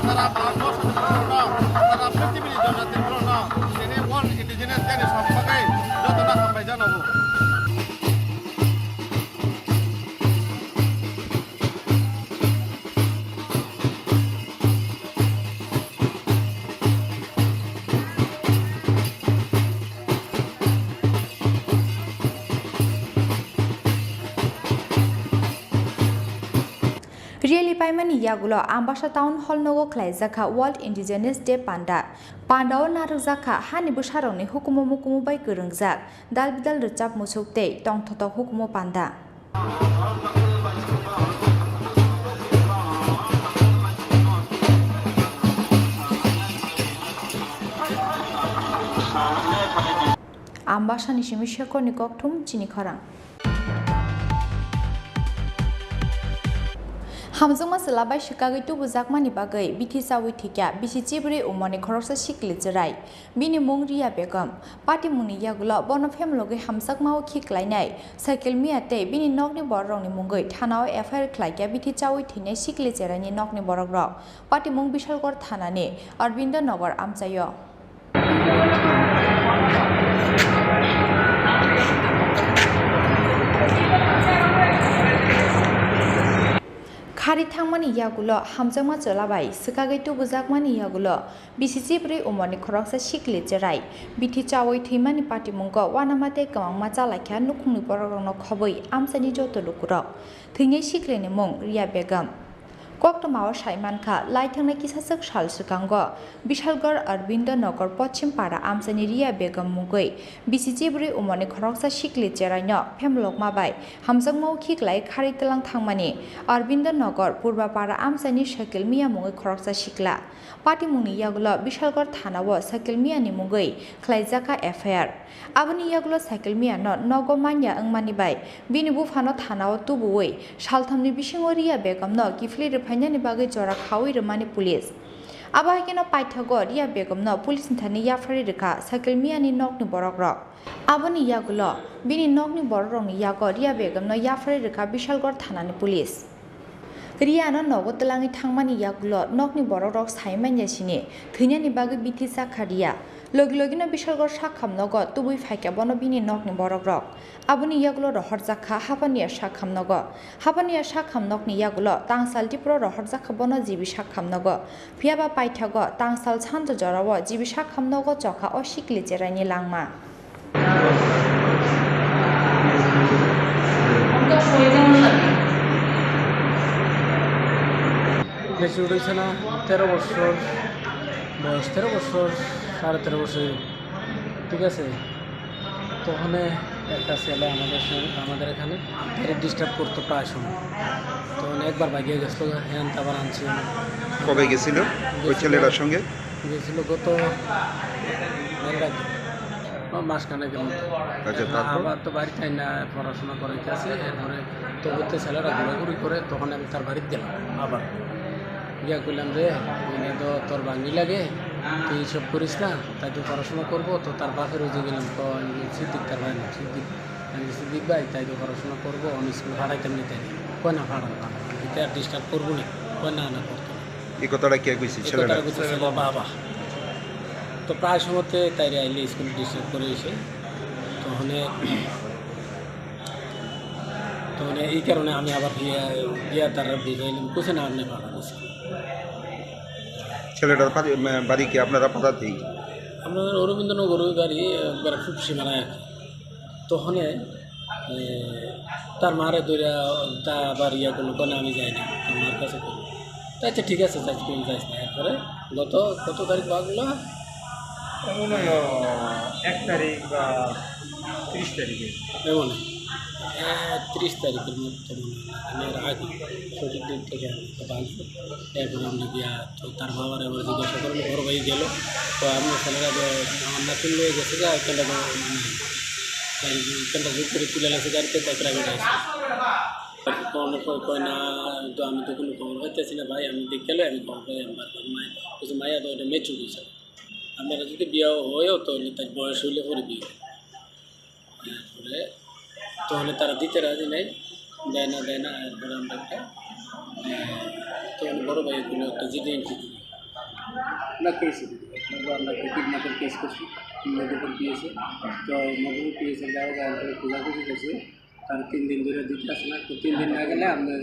sara Bharat borso ni borok no, sara prithibini jora tini borok no tini World Indigenous Day ni song bagwi joto no hambai jano bo. Rally paimani yagulo Ambasa Town Hall nogo khlaijakha World Indigenous Day panda. Pandao narwkjakha hani bwsarokni hukumu mukumu bai kwrwngjak dal bidal rwchap musuk tei tongthotok hukumu panda. Ambasani simi Shekhorni kokthum chini khorang. Hamjakma chwla bai swkagwi tubujakmani bagwi bithi chaui thwikya bisi chibrwi umorni khoroksa sikli chwrai. Bini mung Riya Begum. Patimungni yagulo bono phemlogwi hamjakmao khiklainai Sakil Miya tei bini nokni bororokni mungwi thanao F I R khlaikya bithi chaui thwinai sikli chwraini nokni borokrok. Patimung Bishalgarh thanani Arbindo Nagar amchaio. Khari thangmani yagulo hamjakma chwla bai swkagwi tubujakmani yagulo bisi chibrwi umorni khoroksa sikli chwrai bithi chaui thwimani patimungo uanama tei kwmangma chalaikha nukhungni borokrokno khobwi amchaini joto lukurok. Thwinai siklini mung Riya Begum. Koktwmao sai mankha, lai thangnai kisachwk sal swkango Bishalgarh Arbindo Nagar Pochim Para amchaini Riya Begum mungwi bisi chibrwi umorni khoroksa sikli chwraino phemlokma bai hamjakmao khiklai khari tlang thangmani Arbindo Nagar Purba Para amchaini Sakil Miya mungwi khoroksa sikla. Patimungni yagulo Bishalgarh thanao Sakil Miyani mungwi khlaijakha F I R. Aboni yagulo Sakil Miyano nogo manya wngmani bai bini buphano thanao tubuwi salthamni bisingo Riya Begumno kiphilwi rwphainani bagwi jora khaui rwmani police. Abo hai kheno paithago Riya Begumno police ni thani yapharwi rwkha Sakil Miyani nokni borokrok. Aboni yagulo bini nokni borokrokni yago Riya Begumno yapharwi rwkha Bishalgarh thanani police. Riya no nogo twlangwi thangmani yagulo nokni borokrok sai manya sini thwinani bagwi bithi chakha Riya. Logi logino Bishalgarh sakham nogo tubui phaikha bono bini nokni borokrok. Aboni yagulo rohorjakha Hapania sakham nogo. Hapania sakham nokni yagulo tangsal tipro rohorjakha bono G B sakham nogo. Phiyaba paithago tangsal santo jorao G B sakham nogo chokha o sikli chwraini langma. Maturity sana তেরো বছর বয়স, তেরো বছর, সাড়ে তেরো বছর, ঠিক আছে? তখন একটা ছেলে আমাদের সঙ্গে, আমাদের এখানে ডিস্টার্ব করতো প্রায় সময়। তখন একবার বাইকে গেছিল, হ্যান আবার আনছি। কবে গেছিল ওই ছেলেটার সঙ্গে? গেছিল গত মেঘরাজ, ও মাসখানেকের মতো। আচ্ছা, এখন তারপর? আবার তো বাড়িতে আইনা পড়াশোনা করাইতে আছে, এরপরে তবুতে ছেলেরা ঘোরাঘুরি করে, তখন আমি তার বাড়িতে গেলাম আবার। গিয়া কইলাম যে, "এটা তো তোর ভাঙ্গি লাগে, তুই এইসব করিস না, তাই তো পড়াশোনা করবো।" তো তার বাপের ওই যে গেলাম, তো আমি বলছি, "সিদ্দিক তার ভাই না, সিদ্দিক।" আমি বলছি, "সিদ্দিক ভাই, তাই তো পড়াশোনা করবো, আমি স্কুল পাঠাইতাম না, তাই কয় না, পাঠান, পাঠান, এটা আর ডিস্টার্ব করবো না।" কয়, "না, না, করতো না।" এই কথাটা কে কইছে? এই ছেলেটা? কথাটা কইছে ছেলের বাবা। তো প্রায় সময়তে তাইরে আইলে স্কুল ডিস্টার্ব করে এসে, তো মানে, তো মানে এই কারণে আমি আবার বিয়া, বিয়া তারা বুঝাইলাম, কইছে, "না, আপনি পাঠান স্কুল।" ছেলেটার বাড়ি, মা-, বাড়ি কি আপনারা পাড়াতেই? আমরা অরবিন্দনগর ওই বাড়ি, একবারে খুব সীমানায় আর কি। তখনে, এ, তার মারে ধইরা তা আবার ইয়া করলো, "কেন আমি যাই না, তোর মার কাছে করবো।" তা আচ্ছা ঠিক আছে, যাস, তুই যাস না। এরপরে গত, কত তারিখ বাগলো? এমন হলো এক তারিখ বা ত্রিশ তারিখে। এমন, এ, ত্রিশ তারিখের মধ্যে মনে হয়, আমি এর আগে সঠিক ডেট থেকে আমি তো বাগলো। এরপরে আমরা গিয়া তো তার বাবার এবার জিজ্ঞাসা করলো, বড় ভাই গেল, তো আমি ছেলেরা যে আমার নাতিন লয়ে গেছে গা, কেন তো মানে গাড়ি কেন জোর করে তুলে লাগছে গাড়িতে, তাই প্রাইভেট আছে। তখন কয়, কয়, "না, তো আমি তো কোনো খবর পাইতেছি না ভাই, আমি দেখে গেলে আমি খবর পাই, আমি বার করবো।" মাই-, বলছে, "মাইয়া তো এটা মেচুর হয়েছে, আপনারা যদি বিয়া হয়েও তো তার বয়স হইলে পরে বিয়ে হবে।" এরপরে তখন তারা দিতে রাজি নাই, দেয় না, দেয় না। এরপরে আমরা একটা, আহ, তখন বড় ভাই কোনো একটা জিডি এন্ট্রি দিল। আমরা কেস দিই, আমরা একটা কিডন্যাপের কেস করছি মধুপুর পিএসএ। তো মধুপুর পিএসএ যাওয়া যায়, আমরা খোঁজাখুঁজি করছি। তার তিন দিন ধরে দিতে আসে না, তো তিন দিন না গেলে আমরা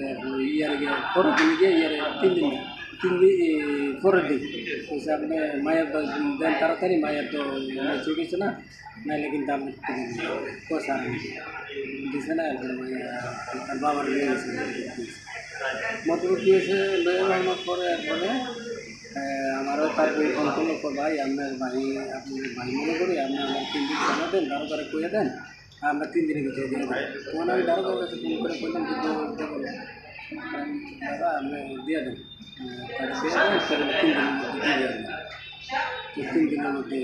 ইয়ারে গিয়ে পরের দিন গিয়ে ইয়ারে তিন দিন, তিন দিন, এই পরের দিন বলছে, "আপনি মায়ের তো দেন তাড়াতাড়ি, মায়ের তো চুপ হয়েছে না।" নাইলে কিন্তু আমি পয়সা আর দিছে না, এরপরে ওই, আহ, তার বাবার নিয়ে গেছে। মতলব কি হয়েছে, লয়ে আনার পরে, এরপরে, আহ, আমারও তার বই ফোন করলো, কো, "ভাই, আপনার ভাই, আপনি ভাই মনে করি, আপনি আমার তিন দিন সময় দেন, বারো তারিখ কইয়া দেন, আমরা তিন দিনের ভিতরে দিয়ে দেবো।" তখন আমি বারো তারিখ কাছে ফোন করে বললাম যে, "তো, দাদা, আপনি দিয়ে দেন।" তাহলে সে বলছে, "তিন দিনের মধ্যে দিয়ে দেন।" তো তিন দিনের মধ্যে,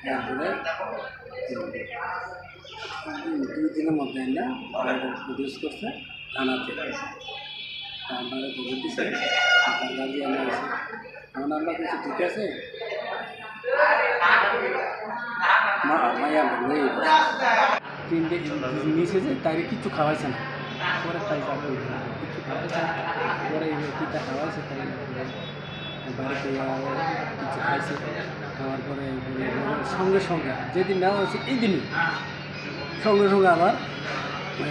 তারপরে, উম, দুই দিনের মধ্যে আমরা বাইরে প্রডিউস করছে থানাতে। তো আমরা খবর দিছি, তার গার্জিয়ান আছে। তখন আমরা বলছি, "ঠিক আছে।" মা, মায়া বললো, এই তিন দিন নিচে যে তাইরে কিচ্ছু খাওয়াইছে না। পরে তাই যা করবে, কিচ্ছু খাওয়াইছে না। পরে এই যে কিতা খাওয়াইছে, তাই বাড়িতে যাওয়া, কিছু খাইছে। খাওয়ার পরে, পরে সঙ্গে সঙ্গে যেদিন নেওয়া হয়েছে, এই দিনই সঙ্গে সঙ্গে আবার, এ,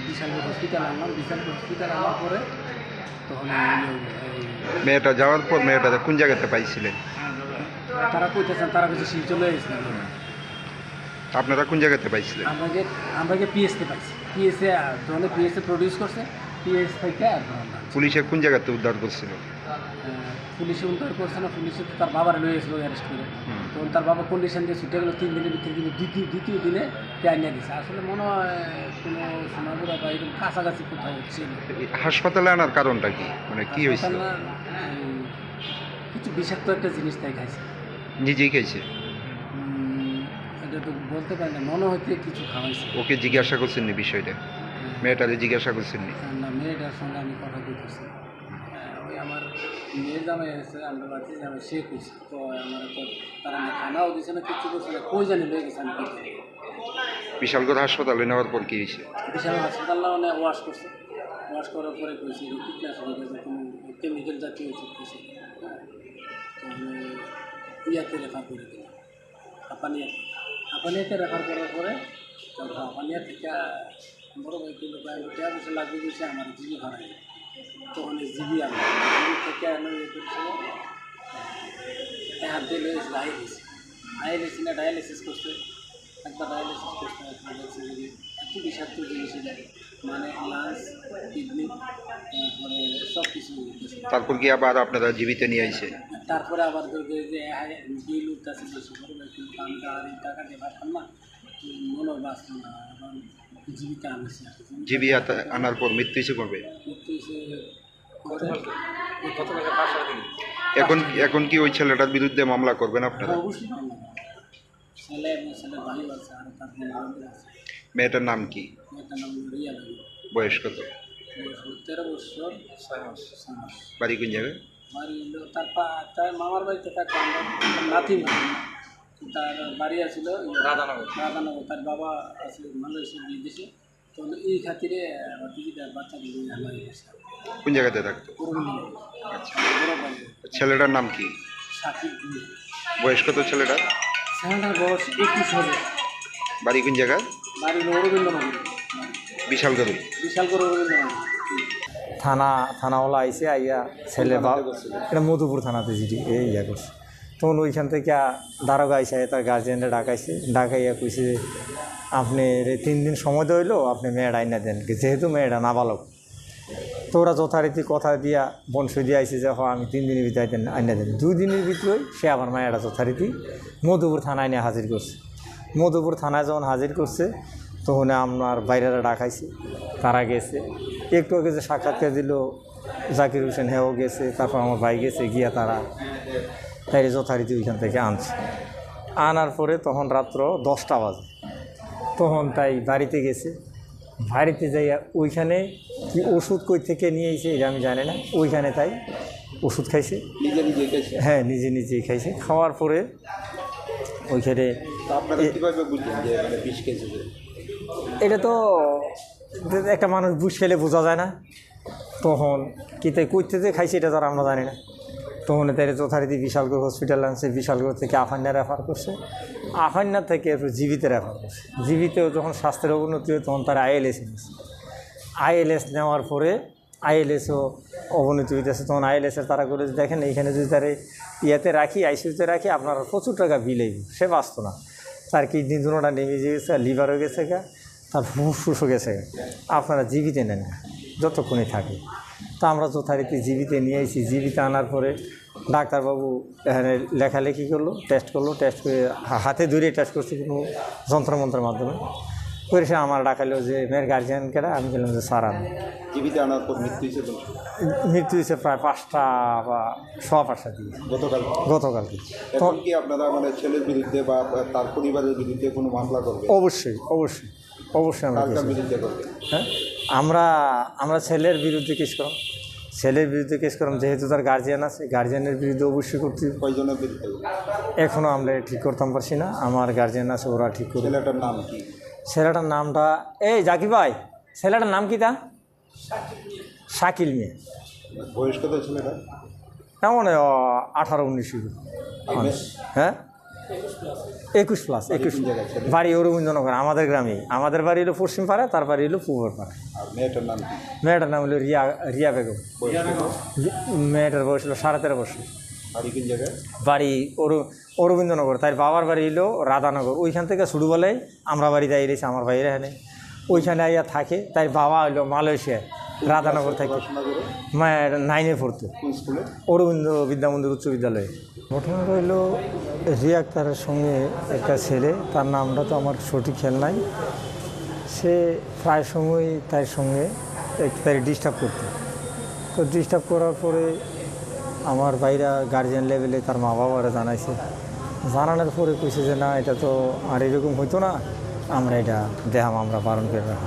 বিশালপুর হসপিটাল আনলাম। বিশালপুর হসপিটাল আনার পরে তখন এই, এই মেয়েটা যাওয়ার পর মেয়েটারে কোন জায়গাতে পাইছিলেন? তারা কইতেছেন, তারা কিছু শিলচর লয়ে গেছিলেন। আপনারা কোন জায়গাতে পাইছিলেন? আমরা যে, আমরা যে পিএসতে পাইছি, পিএসএ, আহ, দলে পিএসএ প্রডিউস করছে, পিএস থেকে আর আমরা পুলিশে কোন জায়গাতে উদ্ধার করছিল? আহ, পুলিশে উদ্ধার করছে না, পুলিশে তো তার বাবার লয়ে গেছিল অ্যারেস্ট করে। হুম। তখন তার বাবা কন্ডিশন দিয়ে ছুটে গেল, তিন দিনের ভিতরে কিন্তু দ্বিতীয়, দ্বিতীয় দিনে কে আনিয়ে দিছে। আসলে মনে হয় কোনো সোনাগুড়া বা এরকম কাছাকাছি কোথাও ছিল। এই হাসপাতালে আনার কারণটা কি? মানে কি হয়েছিল? হাসপাতালে, এই, কিছু বিষাক্ত একটা জিনিস তাই খাইছে। নিজেই খাইছে? উম, এটা তো বলতে পারি না, মনে হচ্ছে কিছু খাওয়াইছে। ওকে জিজ্ঞাসা করছেন নি বিষয়টা? হ্যাঁ। মেয়েটারে জিজ্ঞাসা করছেন নি? না, না, মেয়েটার সঙ্গে আমি কথা বলতেছি। হ্যাঁ, ওই আমার মেয়ের জামাই আছে, আমরা বাড়িতে জামাই, সে কইছে। তো আমার তো তারা না খানাও দিছে না, কিচ্ছু করছে না, কই জানি লয়ে গেছে, আমি কই জানি। বিশালগড় হাসপাতালে নেওয়ার পর কি হয়েছে? বিশাল হাসপাতাল না, মানে ওয়াশ করছে, ওয়াশ করার পরে কইছে যে কীটনাশক জাতীয় কোনো কেমিক্যাল জাতীয় ওষুধ খাইছে। হ্যাঁ, তো আমি ইয়াতে রেফার করে দিলাম, হাপানিয়াতে। হাপানিয়াতে রেফার করার পরে তারপর হাপানিয়া থেকে বড় ভাই কিন্তু প্রায় টেকা পয়সা লাগবে বলছে, আমার জিবি ভাড়া। তখন এই জিবি আনলো, জিবি থেকে আনো ইয়ে করছে, হাত দিয়ে লয়ে আইলিস, আইলিস না ডায়ালিসিস করছে। একবার ডায়ালিসিস করতে হয়, আপনাদের শরীরে এত বিষাক্ত জিনিস এটা, মানে লাংস, কিডনি, তারপরে সব কিছু হয়ে গেছে। তারপর কি আবার আপনারা জিবিতে নিয়ে আইছে? তারপরে আবার তো যে, যে, হ্যাঁ, বিল উঠতেছে যে, সবার কিন্তু আমি তো আর এই টাকা দিয়ে পারতাম না, তো মনে হয় বাঁচতাম না, এখন জীবিত আনছি আর কি। জিবি আত-, আনার পর মৃত্যু হয়েছে কবে? মৃত্যু হয়েছে গত কালকে, গত কালকে পাঁচ সাড়ে তিন। এখন, এখন কি ওই ছেলেটার বিরুদ্ধে মামলা করবেন আপনারা? হ্যাঁ, অবশ্যই মামলা করবো। ছেলে এবং ছেলের ভাই আছে, আর তার বোন আছে। মেয়েটার নাম কি? মেয়েটার নাম হলো রিয়া বেগম। বয়স কত? বয়স হলো তেরো বছর ছয় মাস। ছয় মাস। বাড়ি কোন জায়গায়? বাড়ি হলো তার পা-, তার মামার বাড়িতে থাকে, আমরা নাতি নাতি। তার বাড়ি আছিল রাধানগর। রাধানগর। তার বাবা আছে মালয়েশিয়া, বিদেশে। তো এই খাতিরে, আহ, বাচ্চাকে নিয়ে আমরা এই গেছিলাম। কোন জায়গাতে থাকতো? অরবিন্দ। আচ্ছা। বড় বাড়ি। ছেলেটার নাম কি? সাকিব মিয়া। বয়স কত ছেলেটার? ছেলেটার বয়স একুশ হবে। বাড়ি কোন জায়গায়? বাড়ি হলো অরবিন্দনগর। বিশালগড়। বিশালগড় অরবিন্দনগর। থানা, থানাওয়ালা আইছে, আইয়া ছেলে কোন থানাতে বা-, করছিল? এটা মধুপুর থানাতে জিডি, এই ইয়া করছে। তখন ওইখান থেকে দারোগা আইসা তার গার্জিয়ানরা ডাকাইছে, ডাকাইয়া কইছে যে, "আপনি রে তিন দিন সময় দেওয়া হইলো, আপনি মেয়েটা আইনা দেন।" যেহেতু মেয়েটা নাবালক, তো ওরা যথারীতি কথা দিয়া বংশ দিয়ে আইসে যে, "হ, আমি তিন দিনের ভিতরে আইনা দেন।" দুই দিনের ভিতরে সে আবার মেয়েটা যথারীতি মধুপুর থানায় নিয়ে হাজির করছে। মধুপুর থানায় যখন হাজির করছে, তখন আমার বাইরেরা ডাকাইছে, তারা গেছে। একটু আগে যে সাক্ষাৎকার দিল, জাকির হোসেন, হ্যাঁ, ও গেছে, তারপর আমার ভাই গেছে, গিয়া তারা তাইরে যথারীতি ওইখান থেকে আনছে। আনার পরে তখন রাত্র দশটা বাজে, তখন তাই বাড়িতে গেছে। বাড়িতে যাইয়া ওইখানে কি ওষুধ কই থেকে নিয়ে এসে, এটা আমি জানি না, ওইখানে তাই ওষুধ খাইছে। নিজে নিজে খাইছে? হ্যাঁ, নিজে নিজেই খাইছে। খাওয়ার পরে ওইখানে তো আপনারা এ- কিভাবে বুঝলেন যে মানে বিষ খেয়েছে? এটা তো একটা মানুষ বিষ খেলে বোঝা যায় না। তখন কিতা কইতে যে খাইছে, এটা তো আর আমরা জানি না। তখন তাইরে যথারীতি বিশালগড় হসপিটাল আনছে, বিশালগড় থেকে আফান্না রেফার করছে, আফান্না থেকে এরপর জিবিতে রেফার করছে। জিবিতেও যখন স্বাস্থ্যের অবনতি হয়, তখন তার আইএলএস নিচ্ছে। আইএলএস নেওয়ার পরে আইএলএসও অবনতি হইতেছে, তখন আইএলএস এর তারা করে দেখেন, এইখানে যদি তারে ইয়াতে রাখি, আইসিইউতে রাখি, আপনার প্রচুর টাকা বিল আইব, সে বাঁচতো না। তার কিডনি দুটোটা নেমে গেছে, লিভারও গেছে গা, তার ফুসফুসও গেছে গা। আপনারা জিবিতে নেন না, যতক্ষণই থাকে। তো আমরা যথারীতি জিবিতে নিয়ে আইছি, জিবিতে আনার পরে ডাক্তারবাবু এখানে লেখালেখি করলো, টেস্ট করলো, টেস্ট করে হা-, হাতে ধরে টেস্ট করছে কোনো যন্ত্রমন্ত্রের মাধ্যমে। করে সে আমার ডাকাইলো যে, "মেয়ের গার্জিয়ান কেডা?" আমি বললাম যে, "স্যার, আমি।" জীবিত আনার পর মৃত্যু হয়েছে কোন সময়? মৃত্যু হয়েছে প্রায় পাঁচটা বা সোয়া পাঁচটার দিকে। গতকাল? গতকালকে। এখন তো কি আপনারা মানে ছেলের বিরুদ্ধে বা তার পরিবারের বিরুদ্ধে কোনো মামলা করবেন? অবশ্যই, অবশ্যই। অবশ্যই আমরা কার কার কেস করব। বিরুদ্ধে করবেন? হ্যাঁ? আমরা, আমরা ছেলের বিরুদ্ধে কেস করাম। ছেলের বিরুদ্ধে কেস করাম, যেহেতু তার গার্জিয়ান আছে, গার্জিয়ানের বিরুদ্ধে অবশ্যই করতে হবে। কয়জনের বিরুদ্ধে? এখনো আমরা ঠিক করতাম পারছি না, আমার গার্জিয়ান আছে, ওরা ঠিক করবে। ছেলেটার নাম কি? ছেলেটার নামটা, এই জাকির ভাই, ছেলেটার নাম কি তা? শাকিল মিয়া। বয়স কত ছেলেটার? এমন, আহ, আঠারো উনিশ হইব। আর মানুষ। মে- হ্যাঁ? একুশ প্লাস, বাড়ি একুশ। কোন জায়গায় ছেলে? বাড়ি অরবিন্দনগর, আমাদের গ্রামে। আমাদের বাড়ি হলো পশ্চিম পাড়া, তার বাড়ি হলো পূর্ব পাড়া। আর মেয়েটার নাম কি? মেয়েটার নাম হলো রিয়া, রিয়া বেগম। বয়স কত? রি-, মেয়েটার বয়স হলো সাড়ে তেরো বছর। বাড়ি কোন জায়গায়? বাড়ি অরু-, অরবিন্দনগর। তার বাবার বাড়ি হলো রাধানগর। ওইখান থেকে ছোটবেলায় আমরা বাড়িতে আইলেছি, আমার ভাইয়ের এখানে। ওইখানে আইয়া থাকে। তার বাবা হইলো মালয়েশিয়ায়, রাধানগর থেকে। পড়াশোনা করে? মা-, নাইনে পড়তো। কোন স্কুলে? অরবিন্দ বিদ্যামন্দির উচ্চ বিদ্যালয়ে। ঘটনাটা হইলো রিয়া আক্তারের সঙ্গে একটা ছেলে, তার নামটা তো আমার সঠিক খেয়াল নাই। সে প্রায় সময়ই তার সঙ্গে এক-, তারে ডিস্টার্ব করতো। তো ডিস্টার্ব করার পরে আমার ভাইরা গার্জিয়ান লেভেলে তার মা বাবারে জানাইছে। জানানোর পরে কইছে যে, "না, এটা তো আর এরকম হইতো না, আমরা এটা দেহাম, আমরা বারণ করে রাখা।"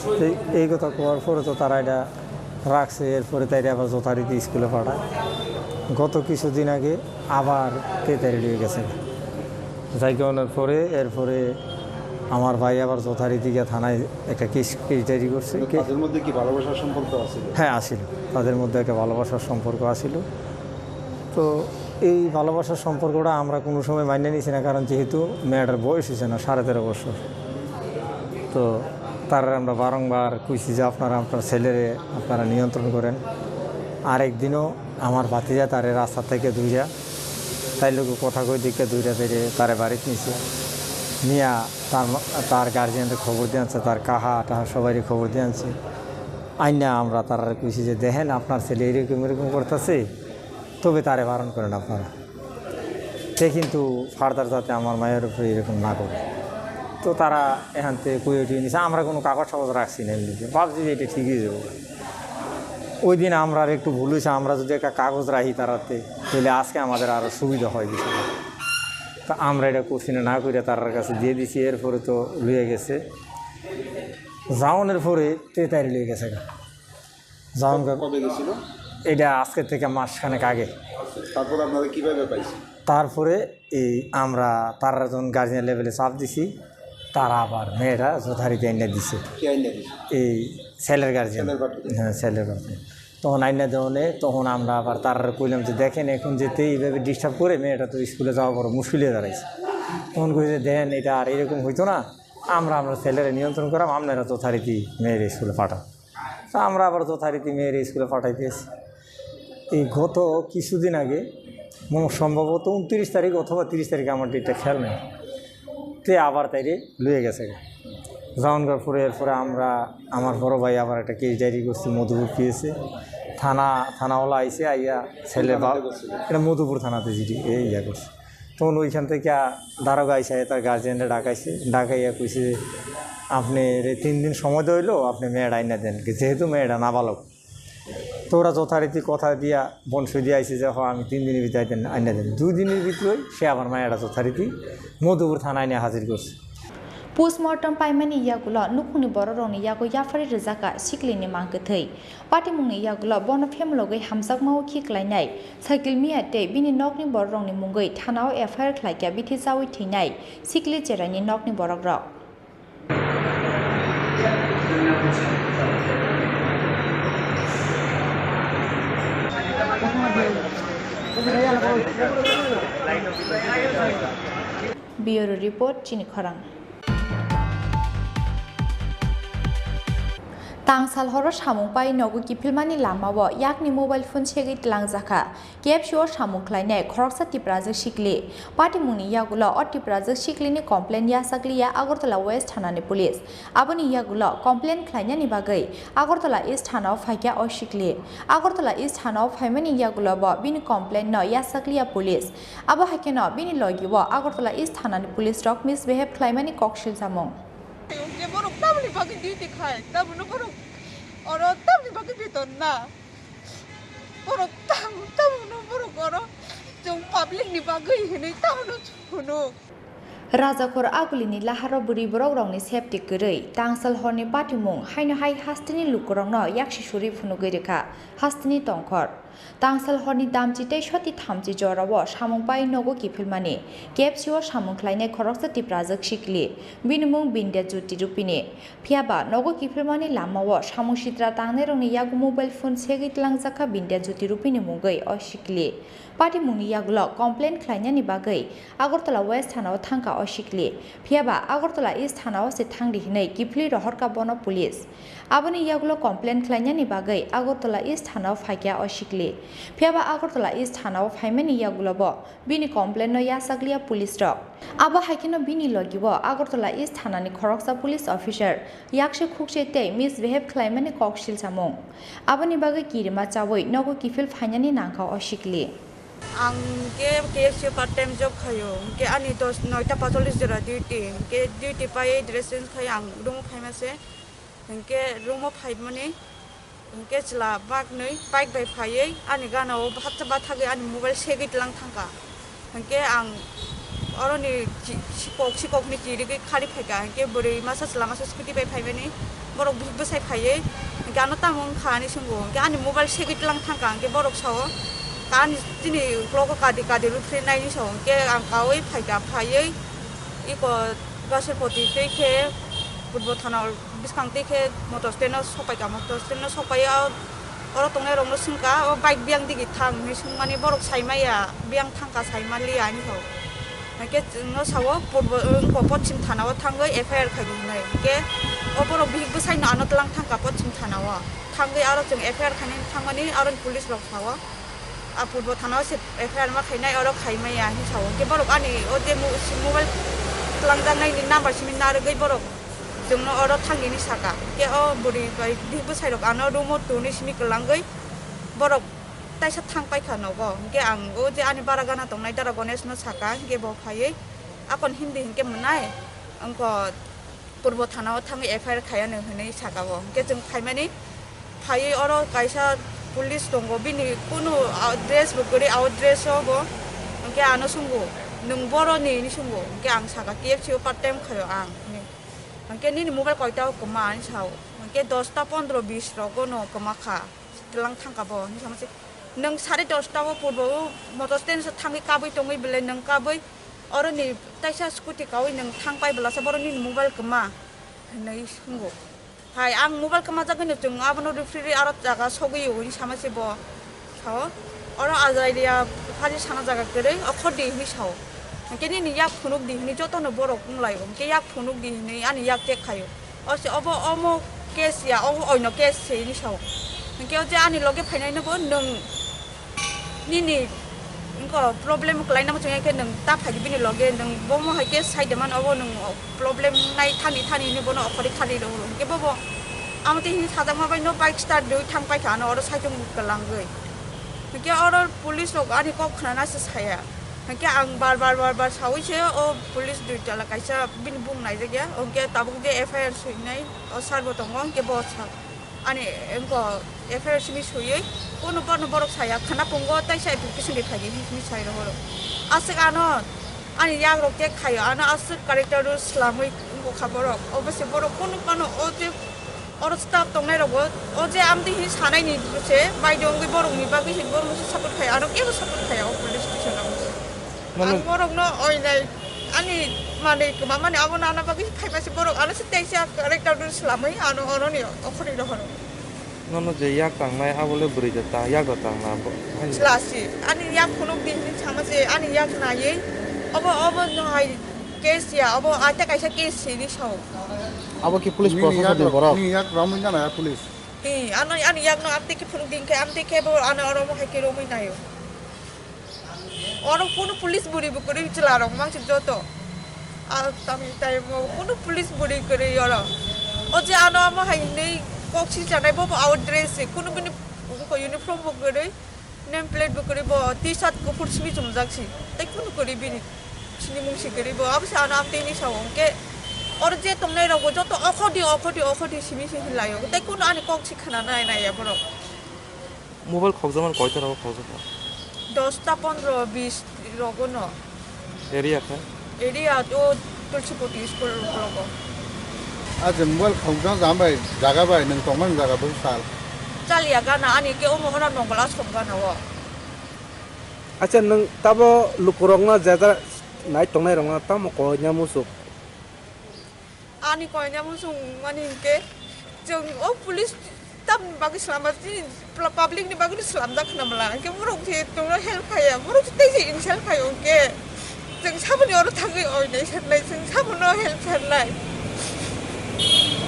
তো এই কথা কওয়ার পরে তো তারা এটা রাখছে, এরপরে তাইরে আবার যথারীতি স্কুলে পাঠায়। গত কিছুদিন আগে আবার তে তাইরে নিয়ে গেছে। যাই অনার পরে, এরপরে আমার ভাই আবার যথারীতি গিয়া থানায় একটা কেস, কেস ডায়েরি করছে। মানে কে- তাদের মধ্যে কি ভালোবাসার সম্পর্ক আছিল? হ্যাঁ, আছিল। তাদের মধ্যে একটা ভালোবাসার সম্পর্ক আছিল। তো এই ভালোবাসার সম্পর্কটা আমরা কোনো সময় মাইনে নিছি না, কারণ যেহেতু মেয়েটার বয়স হয়েছে না, সাড়ে তেরো বছর। তো তারা আমরা বারংবার কইছি যে, "আপনারা আপনার ছেলেরে আপনারা নিয়ন্ত্রণ করেন।" আরেক দিনও আমার ভাতিজা তারে রাস্তা থেকে ধইরা, তাই লোক কথা কই দিকে ধইরা ধরে তারে বাড়িতে নিছে। নিয়া তার মা-, তার গার্জিয়ানরে খবর দিয়ে আনছে, তার কাহা টাহা সবাইরে খবর দিয়ে আনছে। আইনা আমরা তারারে কইছি যে, "দেখেন, আপনার ছেলে এরকম এরকম করতেছে, তবে তারে বারণ করেন আপনারা।" সে কিন্তু ফার্দার যাতে আমার মায়ের উপরে এরকম না করে। তো তারা এখান থেকে কই উঠিয়ে নিছে, আমরা কোনো কাগজ টাগজ রাখছি না এমনিতে, ভাবছি যে এটা ঠিক হয়ে যাবো। ওই দিন আমরা আর একটু ভুল হয়েছে, আমরা যদি একটা কাগজ রাখি তারাতে, তাহলে আজকে আমাদের আরো সুবিধা হয় বিষয়টা। তো আমরা এটা করছি না, না করে তারার কাছে দিয়ে দিছি, এরপরে তো লইয়া গেছে। জাওনের পরে তে তাইরে লইয়া গেছে গা। জাওন গা-, কবে গেছিল? এটা আজকে থেকে মাসখানেক আগে। তারপর আপনারা কিভাবে পাইছেন? তারপরে এই আমরা তারা যখন গার্জিয়ান লেভেলে চাপ দিছি, তারা আবার মেয়েটা যথারীতি আইনা দিছে। কে আইনা দিছে? এই ছেলের গার্জিয়ান। ছেলের গার্জিয়ান। হ্যাঁ, ছেলের গার্জিয়ান। তখন আইনা দেওয়ানে, তখন আমরা আবার তারা কইলাম যে, "দেখেন, এখন যেতে এইভাবে ডিস্টার্ব করে, মেয়েটা তো স্কুলে যাওয়া বড় মুশকিল হয়ে দাঁড়াইছে।" তখন কই যে, "দেন, এটা আর এরকম হইতো না, আমরা আমরা ছেলেরা নিয়ন্ত্রণ করাম, আপনারা যথারীতি মেয়ের স্কুলে পাঠান।" তো আমরা আবার যথারীতি মেয়ের স্কুলে পাঠাইতেছি। এই গত কিছুদিন আগে, মনে হয় সম্ভবত ঊনত্রিশ তারিখ অথবা ত্রিশ তারিখ, আমার ডেটটা খেয়াল নেই, তে আবার তাইরে লইয়া গেছে গা। জাওনগার পরে এরপরে আমরা, আমার বড় ভাই আবার একটা কেস ডায়েরি করছে মধুপুর পিএসএ। থানা, থানাওয়ালা আইছে, আইয়া ছেলে বা-, থানাতে করছিল? এটা মধুপুর থানাতে জিডি, এই ইয়া করছে। তখন ওইখান থেকে দারোগা আইসা তার গার্জিয়ানরা ডাকাইছে, ডাকাইয়া কইছে যে, "আপনি রে তিন দিন সময় দেওয়া হইলো, আপনি মেয়েটা আইনা দেন, যেহেতু মেয়েটা নাবালক।" তো ওরা যথারীতি কথা দিয়া বনসই দিয়ে আইছে যে, "হ, আমি তিন দিনের ভিতরে আইতে-, আইনা দেন।" দুই দিনের ভিতরে সে আবার মেয়েটা যথারীতি মধুপুর থানায় নিয়ে হাজির করছে। Postmortem paimani yagulo nukhungni bororokni yago yapharwi rwjakha siklini mangkwthwi. Patimungni yagulo bono phemlogwi hamjakmao khi klainai Sakil Miya tei bini nokni bororokni mungwi thanao F I R khlaikha bithi chaui thwinai sikli cheraini nokni borokrok. Bureau Report, Chini Khorang. Tangsal horo samung pai nogo kiphilmani lamao yakni mobile phone segwi tlangjakha. K F C o samung khlainai khoroksa Tiprajwk sikli. Patimungni yagulo o Tiprajwk siklini complaint yachakliya Agartala West thanani police. Aboni yagulo complaint khlainani bagwi Agartala East thanao phaikha o sikli. Agartala East thanao phaimani yagulo bo bini complaint no yachakliya police. Abo hai kheno bini logi o Agartala East thanani police rok misbehave khlaimani kok silchamung. Hwnkhe borok tamoni bagwi duty khai, tamono borok oro tamoni bagwi beton na. Borok tam-, tamono borok oro chwng public ni bagwi hinwi tamono hwno. Rajakhor Agulini laharo bwrwi borok rokni safety kwrwi, tangsal horni patimung haino hai hasteni lukurokno yaksi suri phunugwi rwkha hasteni tongkhor. Tangsal horni damchi tei soti thamchi jorao samung pai nogo kiphilmani K F C o samung khlainai khoroksa Tiprajwk sikli, bini mung Bindya Jyoti Rupini. Phiyaba nogo kiphilmani lamao samung sitra tangnairokni yago mobile phone segwi tlangjakha Bindya Jyoti Rupini mungwi o sikli. Patimungni yagulo complaint khlainani bagwi Agartala West thanao thangkha o sikli. Phiyaba Agartala East thanao se thangdi hinwi kiphilwi rohorkha bono police. Aboni yagulo complaint khlainani bagwi Agartala East thanao phaikha o sikli. Phiyaba Agartala East thanao phaimani yagulo bo bini complaint no yachakliya police rok. Abo hai kheno bini logi o Agartala East thanani khoroksa police officer yakse khukse tei misbehave khlaimani kok silchamung. Aboni bagwi kirima chaui nogo kiphil phainani nangkha o sikli. Ang ke K F C part time job khaio, ke ani dos, noita pacholis jora duty, ke duty pai dress change khai ang room o phaima se. Hwnkhe room o phaimani, hwnkhe chwla baknwi bike bai phaiwi ani gana o hatsa bathagwi ani mobile segwi tlang thangkha. Hwnkhe ang oroni chi-, sikok, sikokni kirigwi khari phaikha, hwnkhe bwrwi masa chwla masa scooty bai phaimani borok bihik bwsai phaiwi, hwnkhe ano tamo wngkha ani swngo, hwnkhe ani mobile segwi tlang thangkha, hwnkhe borok sao, "Ani chini uklogo kadi kadi rw phre naini," sao, hwnkhe ang kaui phaikha, phaiwi iko Gaserpoti twi khe Purbo thana. Bwskang twi khe motor stand o sokpaikha, motor stand o sokpaiya oro tongnairokno swngkha, "O bike biyang digi thang?" hinwi swngmani borok saimaya, "Biyang thangkha, saimaliya," hinwi sao. Hwnkhe chwngno sao, purbo, wngkha poschim thana o thangwi F I R khaidi hinwi. Hwnkhe o borok bihik bwsaino ano tlang thangkha poschim thana o. Thangwi aro chwng F I R khainani thangmani aroni police rok sao. A purbo thana o se F I R ma khainai, oro khaimaya hinwi sao. Hwnkhe borok ani o je mo-, si mobile twlangjaknaini number simi narwgwi borok chwngno oro thangini saka. Hwnkhe o bwrwi bai bihik bwsairok ano room o tongwi simi kwlangwi borok taisa thang paikha nogo. Hwnkhe ang o je ani bara gana tongnai dara Ganesh no saka, hwnkhe bo phaiwi akon Hindi hwnkhe mwnai, wngkha Purbo thana o thangwi F I R khaiya no hinwi saka o. Hwnkhe chwng phaimani phaiwi oro kaisa Police tongo, bini kunu, ah, dress bo kwrwi, out dress o bo. Hwnkhe ano swngo, "Nwng boroni?" hinwi swngo. Hwnkhe ang sakha, "K F C o part time khaio ang," hinwi. Hwnkhe, "Nini mobile koita o kwma?" hinwi sao. Hwnkhe, "Dosta pondro bis rogo no kwma kha, twlang thangkha bo," hinwi sama se. "Nwng sare dosta o purbo o motor stand o thangwi kabwi tongwi belai nwng kabwi oroni taisa scooty kaui nwng thang pai belasa boroni nini mobile kwma?" hinwi swngo. Hai, ang mobile kwmajagwino chwng abono referee aro jaga sogwi o hinwi sama se bo. Sao, oro Azailia phari sana jaga kwrwi, okhor di hinwi sao. Hwnkhe nini yak phunuk di hinwi jotono borok wnglaio. Hwnkhe yak phunuk di hinwi ani yak check khaio. O se obo omo case ya, obo oino case se hinwi sao. Hwnkhe o je ani loge phainaino bo nwng nini wngkha problem kwlaina muchung ya khe nwng ta phai di bini loge, nwng bomo hai khe sai de man, obo nwng problem nai thani thani hinwi bono okhorwi khali rw horo. Hwnkhe bobo amo tei hinwi sajakma bai no bike start rwui thang paikha, ano oro saichung kwlangwi. Hwnkhe oro police rok ani kok khnana se saya. Hwnkhe ang bar bar bar bar saui se o police dui tala kaisa bini bung naijakya. Hwnkhe tabuk je F I R swinai o sir bo tongo, hwnkhe bo sa. Ani wngkha F I R simi swiwi, kunu bono borok saya, khwna pungo taisa application ri phaidi hinwi sai rohoro. Aswk ano ani yagrok khe khaio, ano aswk character rw swlamwi wngkha borok. Obo se borok kunu phano o je oro staff tongnai rokbo o je amtwi hinwi sanaini se baidwk wngwi borokni bagwi se borokno se support khai, ano kebo support khaiya o police station o. Nono Ang borokno oinai ani manwi kwmamani abo nana bagwi phaima se borok, ano se teisa character rw swlamwi ano oroni okhorwi rohoro. Nono je yak tangnai, abo le bwrwi da ta, yak da tangna bo, hai. Chwla si, ani yak phunuk di hinwi sama se, ani yak naiwi, obo, obo no hai case ya, obo aita kaisa case se hinwi sao. Abo ki police Nini proshashan yak ni rok, borok? Nini yak romwi nana ya police. Hi, ano ani yak no amtwi khe phunuk di hinkhe amtwi khe bo ano oro mo hai khe romwi naio. Oro kunu police bwrwi bo kwrwi chwla rok mangsi joto. Ah, tamni time o kunu police bwrwi kwrwi oro. O je ano amo hai hinwi kok si chanai bo, bo out dress se, kunu bini uniform bo kwrwi, name plate bo kwrwi, bo T-shirt kuphur simi chumjak si. Tei kunu kwrwi bini sinimung si kwrwi bo, abo se ano amtwi ni sao hwnkhe oro je tongnai rok bo joto okhordi, okhordi, okhordi simi si hinlai o. Tei kunu ani kok si khna nai nai ya borok. Mobile khokjakmani koita rogo khokjakha? Dosta pondro bis rogo no. Area khe? Area o Tulsipoti school rogo. Acha mobile khokjak jam bai jaga bai nwng tongmani jaga bo sal. Chaliya gana ani ke omo hora nongol asom gana o. Acha nwng tabo lukurokno jeta nai tongnai rokno tamo koina muchuk? Ani koina muchung mani hinkhe chwng o police tamni bagwi swlamjak, chini pla-, public ni bagwi swlamjak khna mala. Hinkhe borok se chwngno help khaiya, borok se tei se insult khaio hinkhe chwng saboni oro thangwi oinai sanlai, chwng sabono help sanlai.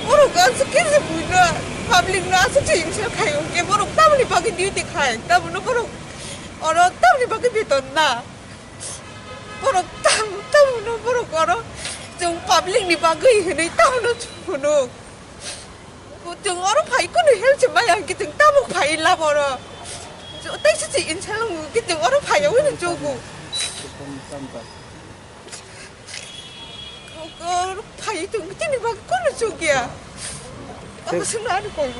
Borok aswk khe se buino public no aswk se insult khaio hinkhe borok tamoni bagwi duty khai, tabono borok oro tamoni bagwi beton na. Borok tam, tamono borok oro chwng public ni bagwi hinwi tamono chwng phunuk. Chwng oro phai kunu help se maya hwnkhe chwng tabuk phai lab oro. Tei se se insal wngkhe chwng oro phai ya wngkhe chugo. Oro phai chwng chini bagwi kunu chukya. Obo swngna ani koi.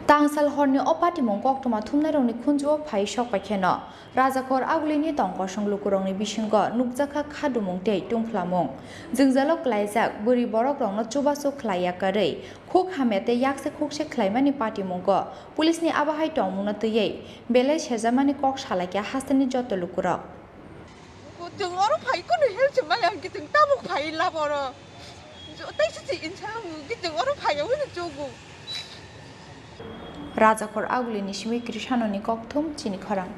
Tangsal horni o patimung koktwma thumnairokni khunju-o phai sok paikheno, Rajakhor Agulini tongkosong lukurokni bisingo nukjakha khadumung tei tungphlamung. Jwngjalo klaijak bwrwi borokrokno chubachu khlai yakarwi khuk hamya tei yakse khukse khlaimani patimungo police ni abo hai tongmungno twiwi belai sejamani kok salaikha hasteni joto lukurok. Chwng oro phai kunu help se maya hwnkhe chwng tabuk phai lab oro. Tei se se insal wngkhe chwng oro phai ya wngkhe chugo. Rajakhor Agulini simi Krishanoni kokthum chini khorang.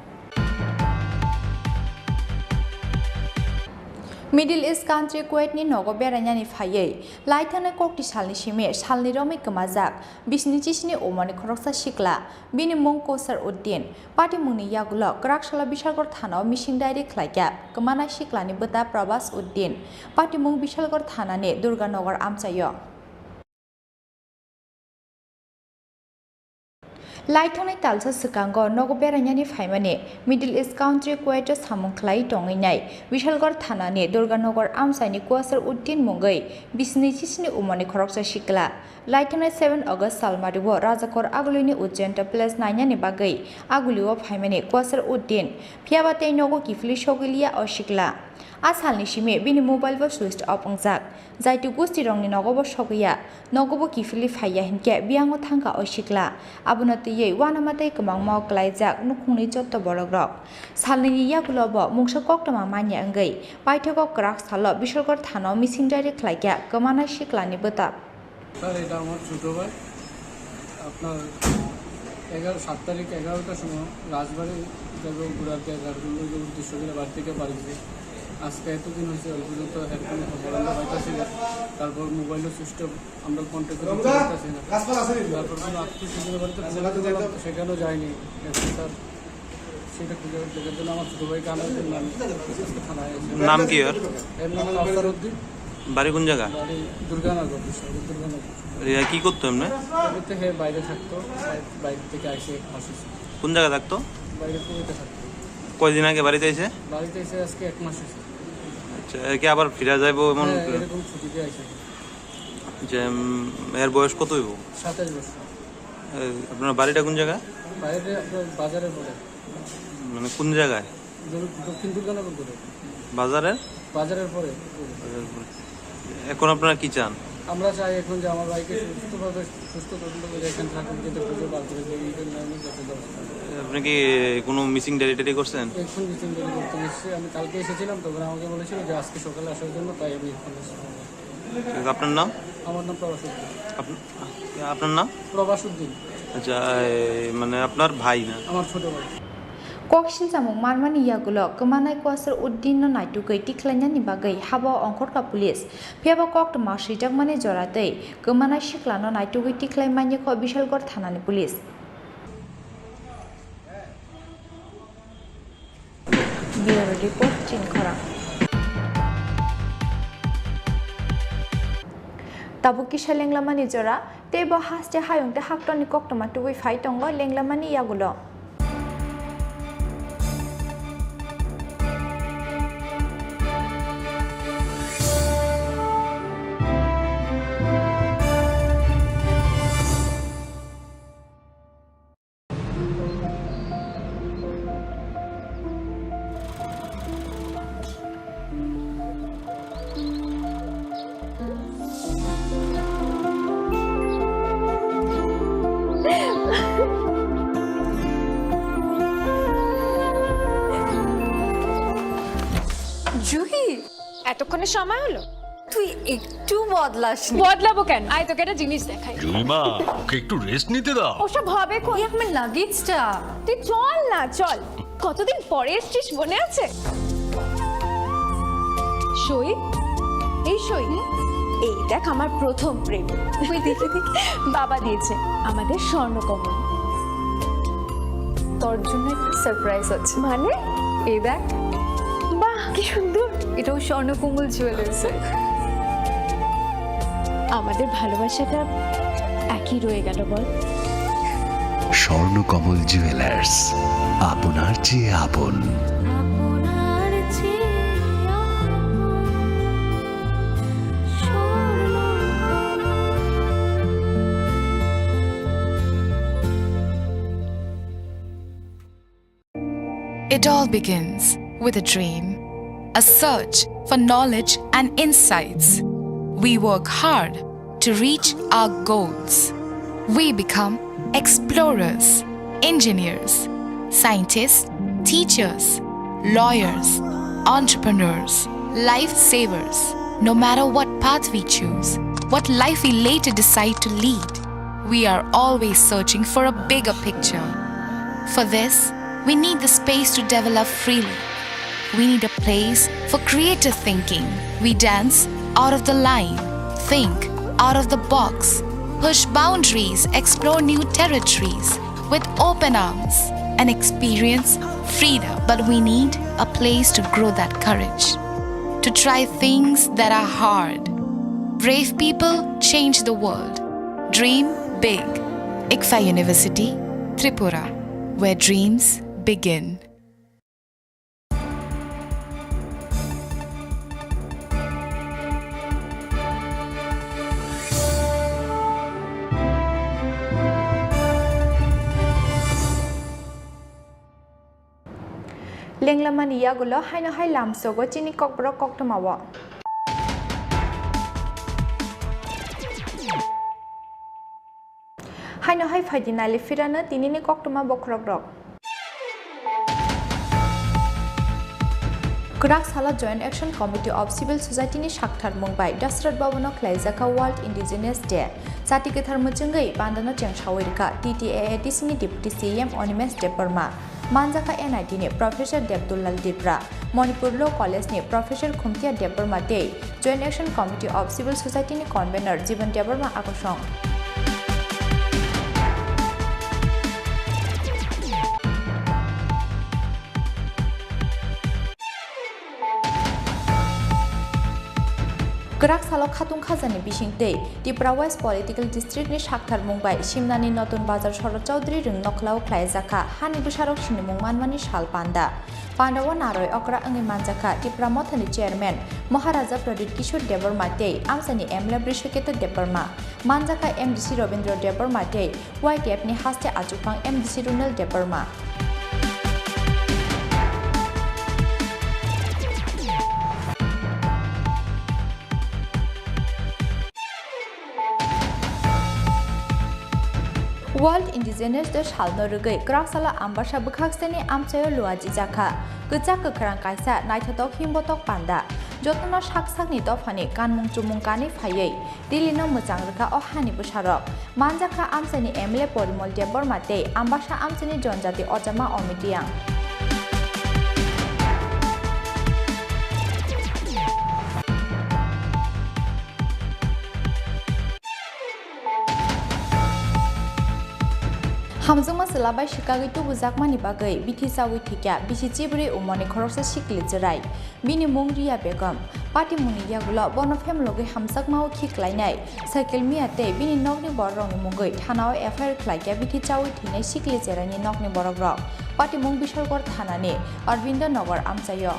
Middle East country Kuwait ni nogo berainani phaiwi laithangnai kokti salni simi salni romwi kwmajak bisni chisni umorni khoroksa sikla, bini mung Kosar Uddin. Patimungni yagulo kwraksalo Bishalgarh thanao missing diary khlaikha kwmanai siklani bwta Prabas Uddin. Patimung Bishalgarh thanani Durganagar amchaio. Laithangnai talsa swkango nogo berainani phaimani Middle East country Kuwait-o samung khlai tongwi nai Bishalgarh thanani Durganagar amchaini Kuasar Uddin mungwi bisini chisini umorni khoroksa sikla. Laithangnai seven August salmario Rajakor Agulini Ujjainta Palace nainani bagwi Agulio phaimani Kuasar Uddin phiyaba tei nogo kiphilwi sogwiliya o sikla. A salni simi bini mobile bo switch off wngjak. Jaitu gustirokni nogo bo sogwiya, nogo bo kiphilwi phaiya hinkhe biyango thangkha o sikla. Abono twiwi uanama tei kwbangma o klaijak nukhungni jotto borokrok. Salnwini yagulo bo mungsa koktwma manya wngwi paithago kwrak salo Bishalgarh thanao missing diary khlaikha kwmanai siklani bwta. Sir, এটা আমার ছোট ভাই। আপনার এগারো, সাত তারিখ এগারোটার সময় রাজবাড়ি যাবে, ঘোরার জায়গার উদ্দেশ্য করে বাড়ি থেকে বাড়ি গেছে। আজকে এতদিন হয়েছে, ওই পর্যন্ত এখন খবর আমরা পাইতেছি না। তারপর মোবাইলও সুইচ অফ, আমরা কন্ট্যাক্ট করতে পারতেছি না। তারপর কোনো আত্মীয় স্বজনের বাড়িতে ফোন করলাম, সেখানেও যায়নি। এখন স্যার, সেটা খুঁজে দেখার জন্য আমার ছোট ভাইকে আনার জন্য আমি আজকে থানায় এসেছি। নাম কি ওর? এর নাম কাউসার উদ্দিন। বাড়ি কোন জায়গা? বাড়ি দুর্গানগর, বিশ্বনগর দুর্গানগর। রিয়া কি করতো এমনি? এমনিতে হে বাইরে থাকতো, বাই-, বাইরে থেকে আইসে এক মাস হয়েছে। কোন জায়গা থাকতো? বাইরে কুয়েতে থাকতো। কয়দিন আগে বাড়িতে আইছে? বাড়িতে এসে আজকে এক মাস হয়েছে। আচ্ছা, এ কি আবার ফিরা যাইবো এমন? হ্যাঁ, এরকম ছুটিতে আইসে। যে, উম, এর বয়স কত হইব? সাতাশ বছর। এ, আপনার বাড়িটা কোন জায়গায়? বাইরে আপনার বাজারের পরে। মানে কোন জায়গায়? দক্ষিণ দুর্গানগর করে। বাজারের? বাজারের পরে। বাজারের পরে। এখন আপনারা কি চান? আমরা চাই এখন যে আমার ভাইকে সুস্থভাবে, সুস্থ তদন্ত করে এখানে থাকুক, যাতে খুঁজে বার করে দেয়, এই জন্য আমি যত ব্যবস্থা। আপনি কি কোনো মিসিং ডায়েরি টায়েরি করছেন? এখন মিসিং ডায়েরি করতে এসেছি। আমি কালকে এসেছিলাম, তখন আমাকে বলেছিল যে আজকে সকালে আসার জন্য, তাই আমি এখন এসেছি। ঠিক আছে, আপনার নাম? আমার নাম প্রবাস উদ্দিন। আপ-, আপনার নাম? প্রবাস উদ্দিন। আচ্ছা, এ, মানে আপনার ভাই না? আমার ছোট ভাই। Kok silchamung manmani yagulo kwmanai Kuasar Uddin no naitugwi tikhlainani bagwi habo ongkhorkha police. Phiyaba koktwma swijakmani jora tei kwmanai siklano naitugwi tikhlai manya kho Bishalgarh thanani police. Bureau Report, Chini Khorang. Tabuk kisa lenglamani jora, tei bo haste hayung tei haktorni koktwma tubui phai tongo lenglamani yagulo. Juhi, এতক্ষণে সময় হলো? তুই একটু বদলাসনি। বদলাবো কেন? আয়, তোকে একটা জিনিস দেখাই। জুলিমা, ওকে একটু রেস্ট নিতে দাও। ওসব হবে কোন? এই আমার লাগেজটা। তুই চল না, চল। কতদিন পরে এসছিস, মনে আছে? সই, এই সই। এই দেখ, আমার প্রথম প্রেম। ওই দেখে দেখে। বাবা দিয়েছে আমাদের স্বর্ণকমল। তোর জন্য একটা সারপ্রাইজ আছে। মানে? এই দেখ। বাহ, কি সুন্দর। এটাও স্বর্ণকমল জুয়েলার্সের। আমাদের ভালোবাসাটা একই রয়ে গেল, বল? স্বর্ণকমল জুয়েলার্স, আপনার চেয়ে আপন। It all begins with a dream, a search for knowledge and insights. We work hard to reach our goals. We become explorers, engineers, scientists, teachers, lawyers, entrepreneurs, lifesavers. No matter what path we choose, what life we later decide to lead, we are always searching for a bigger picture. For this, we need the space to develop freely. We need a place for creative thinking. We dance out of the line, think out of the box, push boundaries, explore new territories with open arms, and experience freedom. But we need a place to grow that courage, to try things that are hard. Brave people change the world. Dream big. ICFAI University, Tripura, where dreams begin. Lenglamani yagulo haino hai lamsogo chini kokborok koktwmao. Haino hai phaidi naili phirano tinini koktwma bokhorokrok. Kwrak salo Joint Action Committee of Civil Society ni saktharmung bai Dasrat Bhavan o khlaijakha World Indigenous Day. Chati kwthar mwchwngwi pandano chengsawi rwkha T T A A D C ni Deputy C E M Animesh Debbarma. Manjakha N I T ni Professor Debdullal Tripura, Manipur Law College ni Professor Khumtia Debbarma tei Joint Action Committee of Civil Society ni Convener Jiban Debbarma akosong. Kwrak salo khatung khajani bisingtwi Tipra West Political District ni saktharmung bai Simnani Notun Bazar Shorod Chaudhary Rwng nokhlao khlaijakha hani bwsarok sinimung manmani sal panda. Pandao narwi okra wngwi manjakha Tipra Mothani Chairman Maharaja Pradyut Kishore Debbarma tei amchaini M L A Brishaketu Debbarma, manjakha M D C Robindra Debbarma tei Y T F ni haste achukphang M D C Runal Debbarma. World Indigenous Day salno rwgwi kwraksalo Ambasa bwkhakseni amchaio luajijakha kwchak kwkhrang kaisa naithotok himbotok panda. Jotono sak sakni dophani kanmung chumung kanwi phaiwi Delhi no mwchang rwkha o hani bwsarok. Manjakha amchaini M L A Porimol Debbarma tei Ambasa amchaini Jonjati Ojama Omit Reang. Hamjakma chwla bai swkagwi tubujakmani bagwi bithi chawi thwikya bisi chibrwi umorni khoroksa sikli chwrai. Bini mung Riya Begum. Patimungni yagulo bono phemlogwi hamjakmao khiklainai Sakil Mia tei bini nokni bororokni mungwi thanao F I R khlaikha bithi chawi thwinai sikli cheraini nokni borokrok. Patimung Bishalgarh thanani Arbindo Nagar amchaio.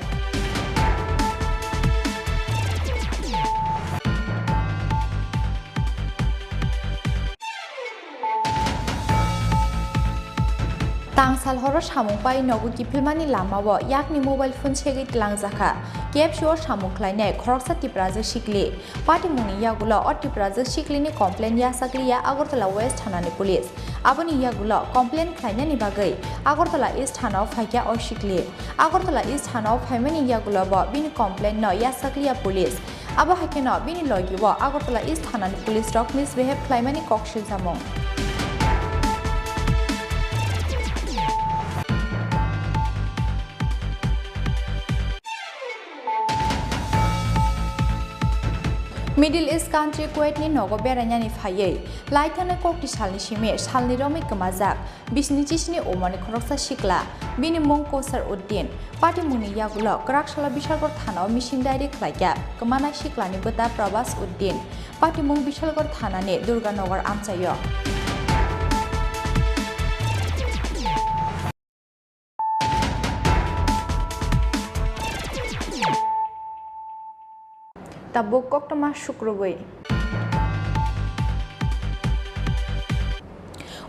Tangsal horo samung pai nogo kiphilmani lamao yakni mobile phone segwi tlangjakha. K F C o samung khlainai khoroksa Tiprajwk sikli. Patimungni yagulo o Tiprajwk siklini complaint yachakliya Agartala West thanani police. Aboni yagulo complaint khlainani bagwi Agartala East thanao phaikha o sikli. Agartala East thanao phaimani yagulo bo bini complaint no yachakliya police. Abo hai kheno bini logi o Agartala East thanani police rok misbehave khlaimani kok siljamung. Middle East country Kuwait ni nogo berainani phaiwi laithani kokti salni simi salni romwi kwmajak bisni chisni umorni khoroksa sikla, bini mung Kosar Uddin. Patimungni yagulo kwraksalo Bishalgarh thanao missing diary khlaikha kwmanai siklani bwta Prabas Uddin. Patimung Bishalgarh thanani Durganagar amchaio. Tabuk koktwma sukrubwi.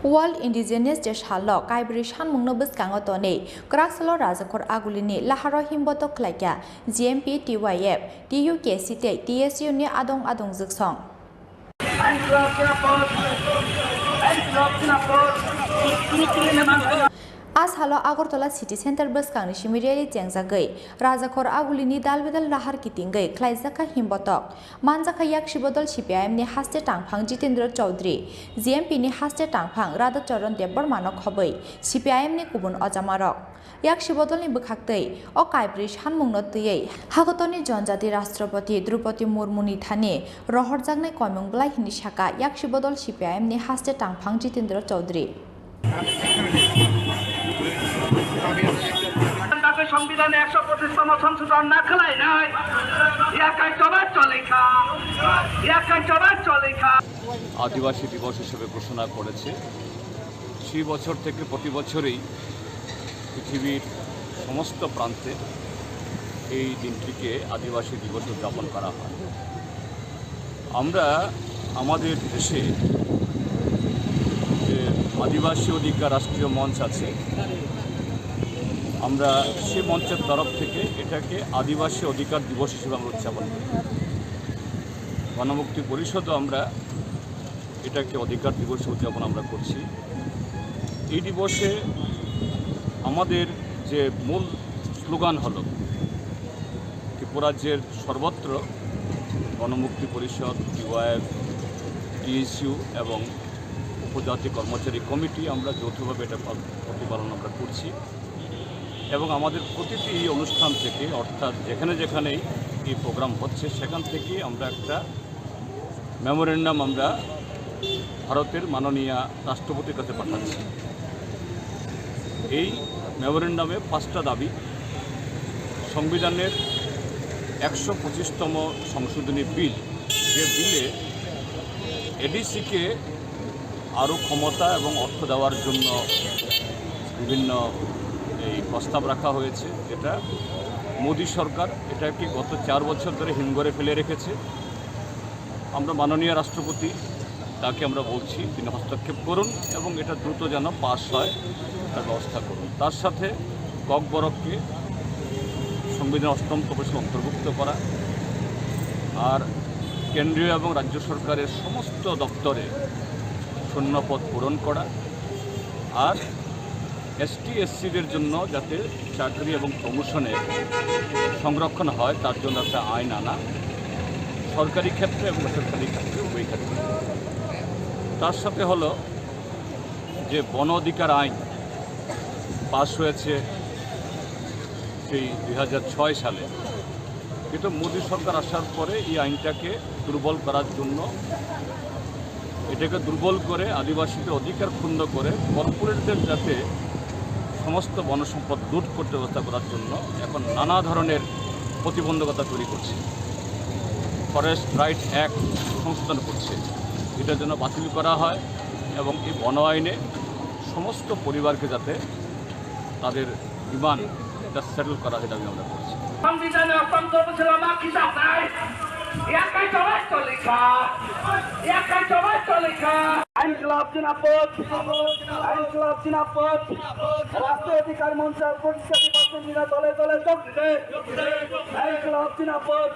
World Indigenous Day salo kaibrwi sanmungno bwskango tonwi kwraksalo Rajakhor Agulini laharo himbotok khlaikha G M P, T Y F, T U K C tei T S U ni adong adong jwksong. A salo Agartala City Centre bwskangni simi rally chengjagwi Rajakhor Agulini dal bedal lahar kitingwi khlaijakha himbotok. Manjakha yaksi bodol C P I M ni haste tangphang Jitendra Chaudhary, G M P ni haste tangphang Radha Charan Debbarmano khobwi C P I M ni kubun ojamarok. Yaksi bodolni bwkhaktwi o kaibrwi sanmungno twiwi Hagotorni Jonjati Rashtrapati Droupadi Murmuni thani rohorjaknai koimung bwlai hwnwi sakha yaksi bodol C P I M ni haste tangphang Jitendra Chaudhary. তাকে সংবিধানে একশো পঁচিশতম সংশোধন না খেলায় নাই। ইয়াকাই চলা চলে খা। ইয়াকাই চলা চলে খা। আদিবাসী দিবস হিসেবে ঘোষণা করেছে। সেই বছর থেকে প্রতি বছরই পৃথিবীর সমস্ত প্রান্তে এই দিনটিকে আদিবাসী দিবস উদযাপন করা হয়। আমরা আমাদের দেশে যে আদিবাসী অধিকার রাষ্ট্রীয় মঞ্চ আছে, আমরা সে মঞ্চের তরফ থেকে এটাকে আদিবাসী অধিকার দিবস হিসেবে আমরা উদযাপন করি। গণমুক্তি পরিষদও আমরা এটাকে অধিকার দিবস উদযাপন আমরা করছি। এই দিবসে আমাদের যে মূল স্লোগান হলো, ত্রিপুরা রাজ্যের সর্বত্র গণমুক্তি পরিষদ, টিওয়াইএফ, টিএসইউ এবং উপজাতি কর্মচারী কমিটি, আমরা যৌথভাবে এটা পাল-, প্রতিপালন আমরা করছি। এবং আমাদের প্রতিটি এই অনুষ্ঠান থেকে, অর্থাৎ যেখানে যেখানেই এই প্রোগ্রাম হচ্ছে, সেখান থেকে আমরা একটা মেমোরেন্ডাম আমরা ভারতের মাননীয় রাষ্ট্রপতির কাছে পাঠাচ্ছি। এই মেমোরেন্ডামে পাঁচটা দাবি: সংবিধানের একশো পঁচিশতম সংশোধনী বিল, যে বিলে এডিসিকে আরও ক্ষমতা এবং অর্থ দেওয়ার জন্য বিভিন্ন এই প্রস্তাব রাখা হয়েছে, যেটা মোদী সরকার এটাকে গত চার বছর ধরে হিমঘরে ফেলে রেখেছে। আমরা মাননীয় রাষ্ট্রপতি, তাকে আমরা বলছি, তিনি হস্তক্ষেপ করুন এবং এটা দ্রুত যেন পাস হয়, তার ব্যবস্থা করুন। তার সাথে ককবরককে সংবিধান অষ্টম তফসিল অন্তর্ভুক্ত করা, আর কেন্দ্রীয় এবং রাজ্য সরকারের সমস্ত দপ্তরে শূন্যপদ পূরণ করা, আর এসটি এসসিদের জন্য যাতে চাকরি এবং প্রমোশনে সংরক্ষণ হয়, তার জন্য একটা আইন আনা, সরকারি ক্ষেত্রে এবং বেসরকারি ক্ষেত্রে, উভয় ক্ষেত্রে। তার সাথে হলো যে বন অধিকার আইন পাস হয়েছে সেই দুই হাজার ছয় সালে, কিন্তু মোদী সরকার আসার পরে এই আইনটাকে দুর্বল করার জন্য, এটাকে দুর্বল করে আদিবাসীদের অধিকার ক্ষুণ্ণ করে কর্পোরেটদের যাতে সমস্ত বনসম্পদ লুট করতে ব্যবস্থা করার জন্য এখন নানা ধরনের প্রতিবন্ধকতা তৈরি করছে। ফরেস্ট রাইট অ্যাক্ট সংশোধন করছে, এটা যেন বাতিল করা হয় এবং এই বন আইনে সমস্ত পরিবারকে যাতে তাদের ডিমান্ড এটা সেটেল করা হয়, দাবি আমরা করছি। সংবিধানে অসম তফসিল আমার কিতাব নাই। ইয়াকে জবাব চলিখা। ইয়াকে জবাব চলিখা। আইন খেলাফ জিন্দাবাদ। আইন খেলাফ জিন্দাবাদ। রাষ্ট্রীয় অধিকার মঞ্চের প্রতিষ্ঠা দিবসের দিনে দলে দলে যোগ দিতে। আইন খেলাফ জিন্দাবাদ।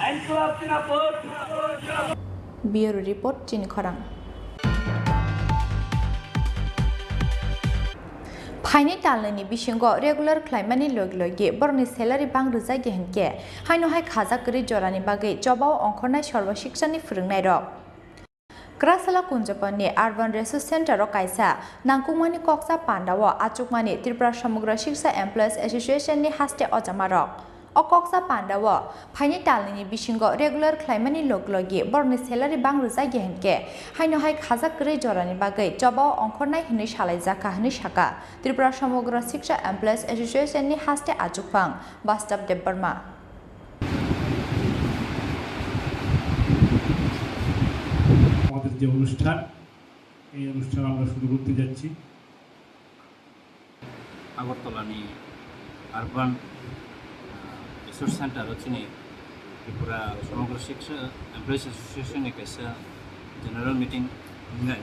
আইন খেলাফ জিন্দাবাদ। Bureau report, Chini Khorang. Phaini talnini bisingo regular khlaimani logi logi borokni salary bang rwjak ya hinkhe, haino hai khajak kwrwi jorani bagwi chobao ongkhornai Sarva Shikshani phwrwngnairok. Kwrasala Kunjapani Urban Resource Center o kaisa nangkukmani koksa pandao achukmani Tripura Samagra Shiksha Employees Association ni haste ojamarok. O koksa pandao phaini talnini bisingo regular khlaimani logi logi borokni salary bang rwjak ya hinkhe, haino hai khajak kwrwi jorani bagwi chobao ongkhornai hinwi salaijakha hinwi sakha Tripura Samagra Shiksha Employees Association ni haste achukphang Bastab Debbarma. আমাদের যে অনুষ্ঠান, এই অনুষ্ঠান আমরা শুরু করতে যাচ্ছি। আগরতলানি আরবান, আহ, resource centre O chini Tripura Samagra Shiksha Employees Association ni kaisa general meeting wngnai.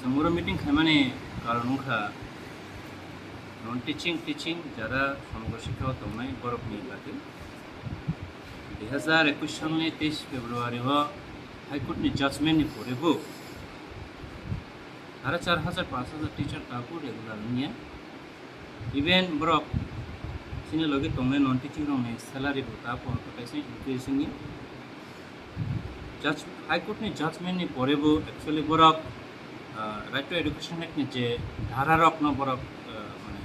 Songmoro meeting khaimani karon wngkha non teaching, teaching jara Samagra Shiksha o tongnai borokni bagwi. Dui hazar ekush salni teis February o High Court ni judgment ni pore bo sare char hazar, panch hazar teacher tabuk regular wngya. Even borok chini logi tongnai non teaching rokni salary bo tabuk kotaisa increase wngya. Judge, High Court ni judgment ni pore bo actually borok, ah, Right to Education Act ni je dhara rok no borok, ah, mane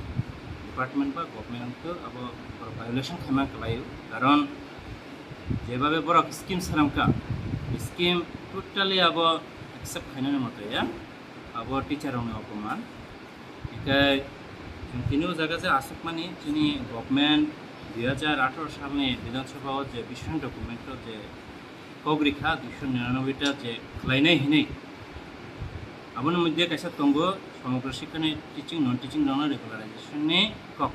department ba government to abo borok violation khaima kwlaio. Karon jebabe borok scheme swnamkha, scheme totally abo accept khainani moto ya, abo teacher rokni opoman. Hinkhe chwng tini o jaga je aswkmani chini government dui hazar atharo salni Bidhan Sabha o je vision document o je kok rikha duisho niranoboi ta je khlainai hinwi, Aboni moddhe kaisa tongo somogra sikha ni teaching, non teaching rok no regularization ni kok.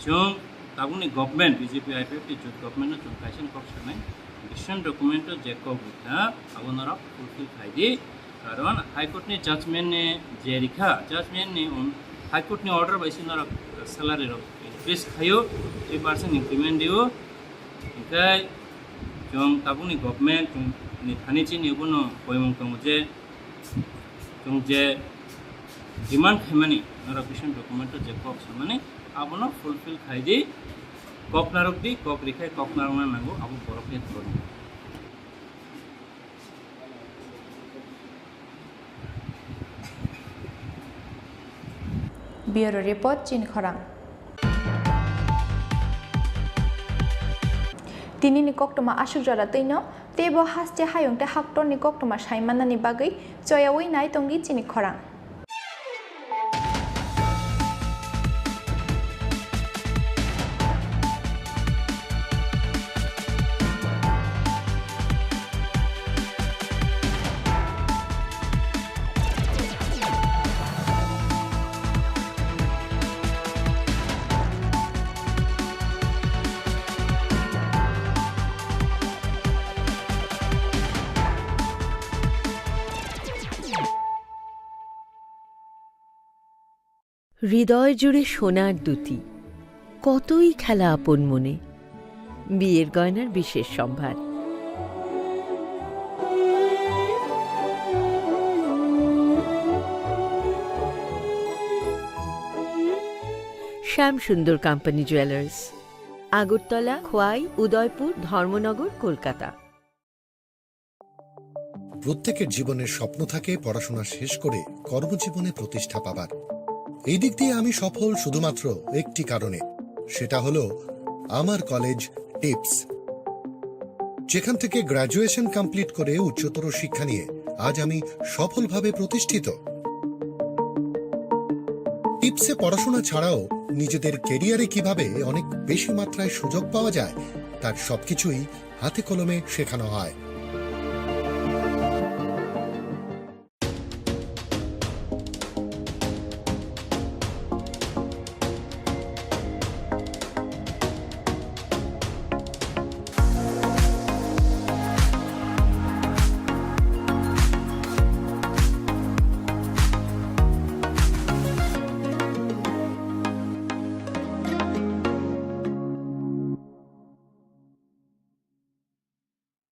Chwng tabukni government, B J P I P F T jot government no chwng kaisa ni kok sanai, decision document o je kok rikha abo norok fulfill khai di, karon High Court ni judgment ni je rikha, judgment ni un-, High Court ni order bai se norok salary rok increase khaio, three percent increment dio, hinkhe chwng tabukni government chwng ni thani chini bono koimung tongo je chwng je demand khaimani, norok decision document o je kok samani, abono fulfill khai di, kok narwk di, kok rikhai kok narwkna nango, abo borok ni thani. Bureau Report, Chini Khorang. Tinini koktwma aswk jora twino, teibo haste hayung tei haktorni koktwma saimanani bagwi choyaui nai tongdi Chini Khorang. হৃদয় জুড়ে সোনার দুতি, কতই খেলা আপন মনে। বিয়ের গয়নার বিশেষ সম্ভার। শ্যাম সুন্দর কোম্পানি জুয়েলার্স, আগরতলা, খোয়াই, উদয়পুর, ধর্মনগর, কলকাতা। প্রত্যেকের জীবনের স্বপ্ন থাকে পড়াশোনা শেষ করে কর্মজীবনে প্রতিষ্ঠা পাবার। এই দিক দিয়ে আমি সফল শুধুমাত্র একটি কারণে, সেটা হলো আমার কলেজ টিপস, যেখান থেকে গ্র্যাজুয়েশন কমপ্লিট করে উচ্চতর শিক্ষা নিয়ে আজ আমি সফলভাবে প্রতিষ্ঠিত। টিপসে পড়াশোনা ছাড়াও নিজেদের ক্যারিয়ারে কিভাবে অনেক বেশি মাত্রায় সুযোগ পাওয়া যায়, তার সবকিছুই হাতে কলমে শেখানো হয়।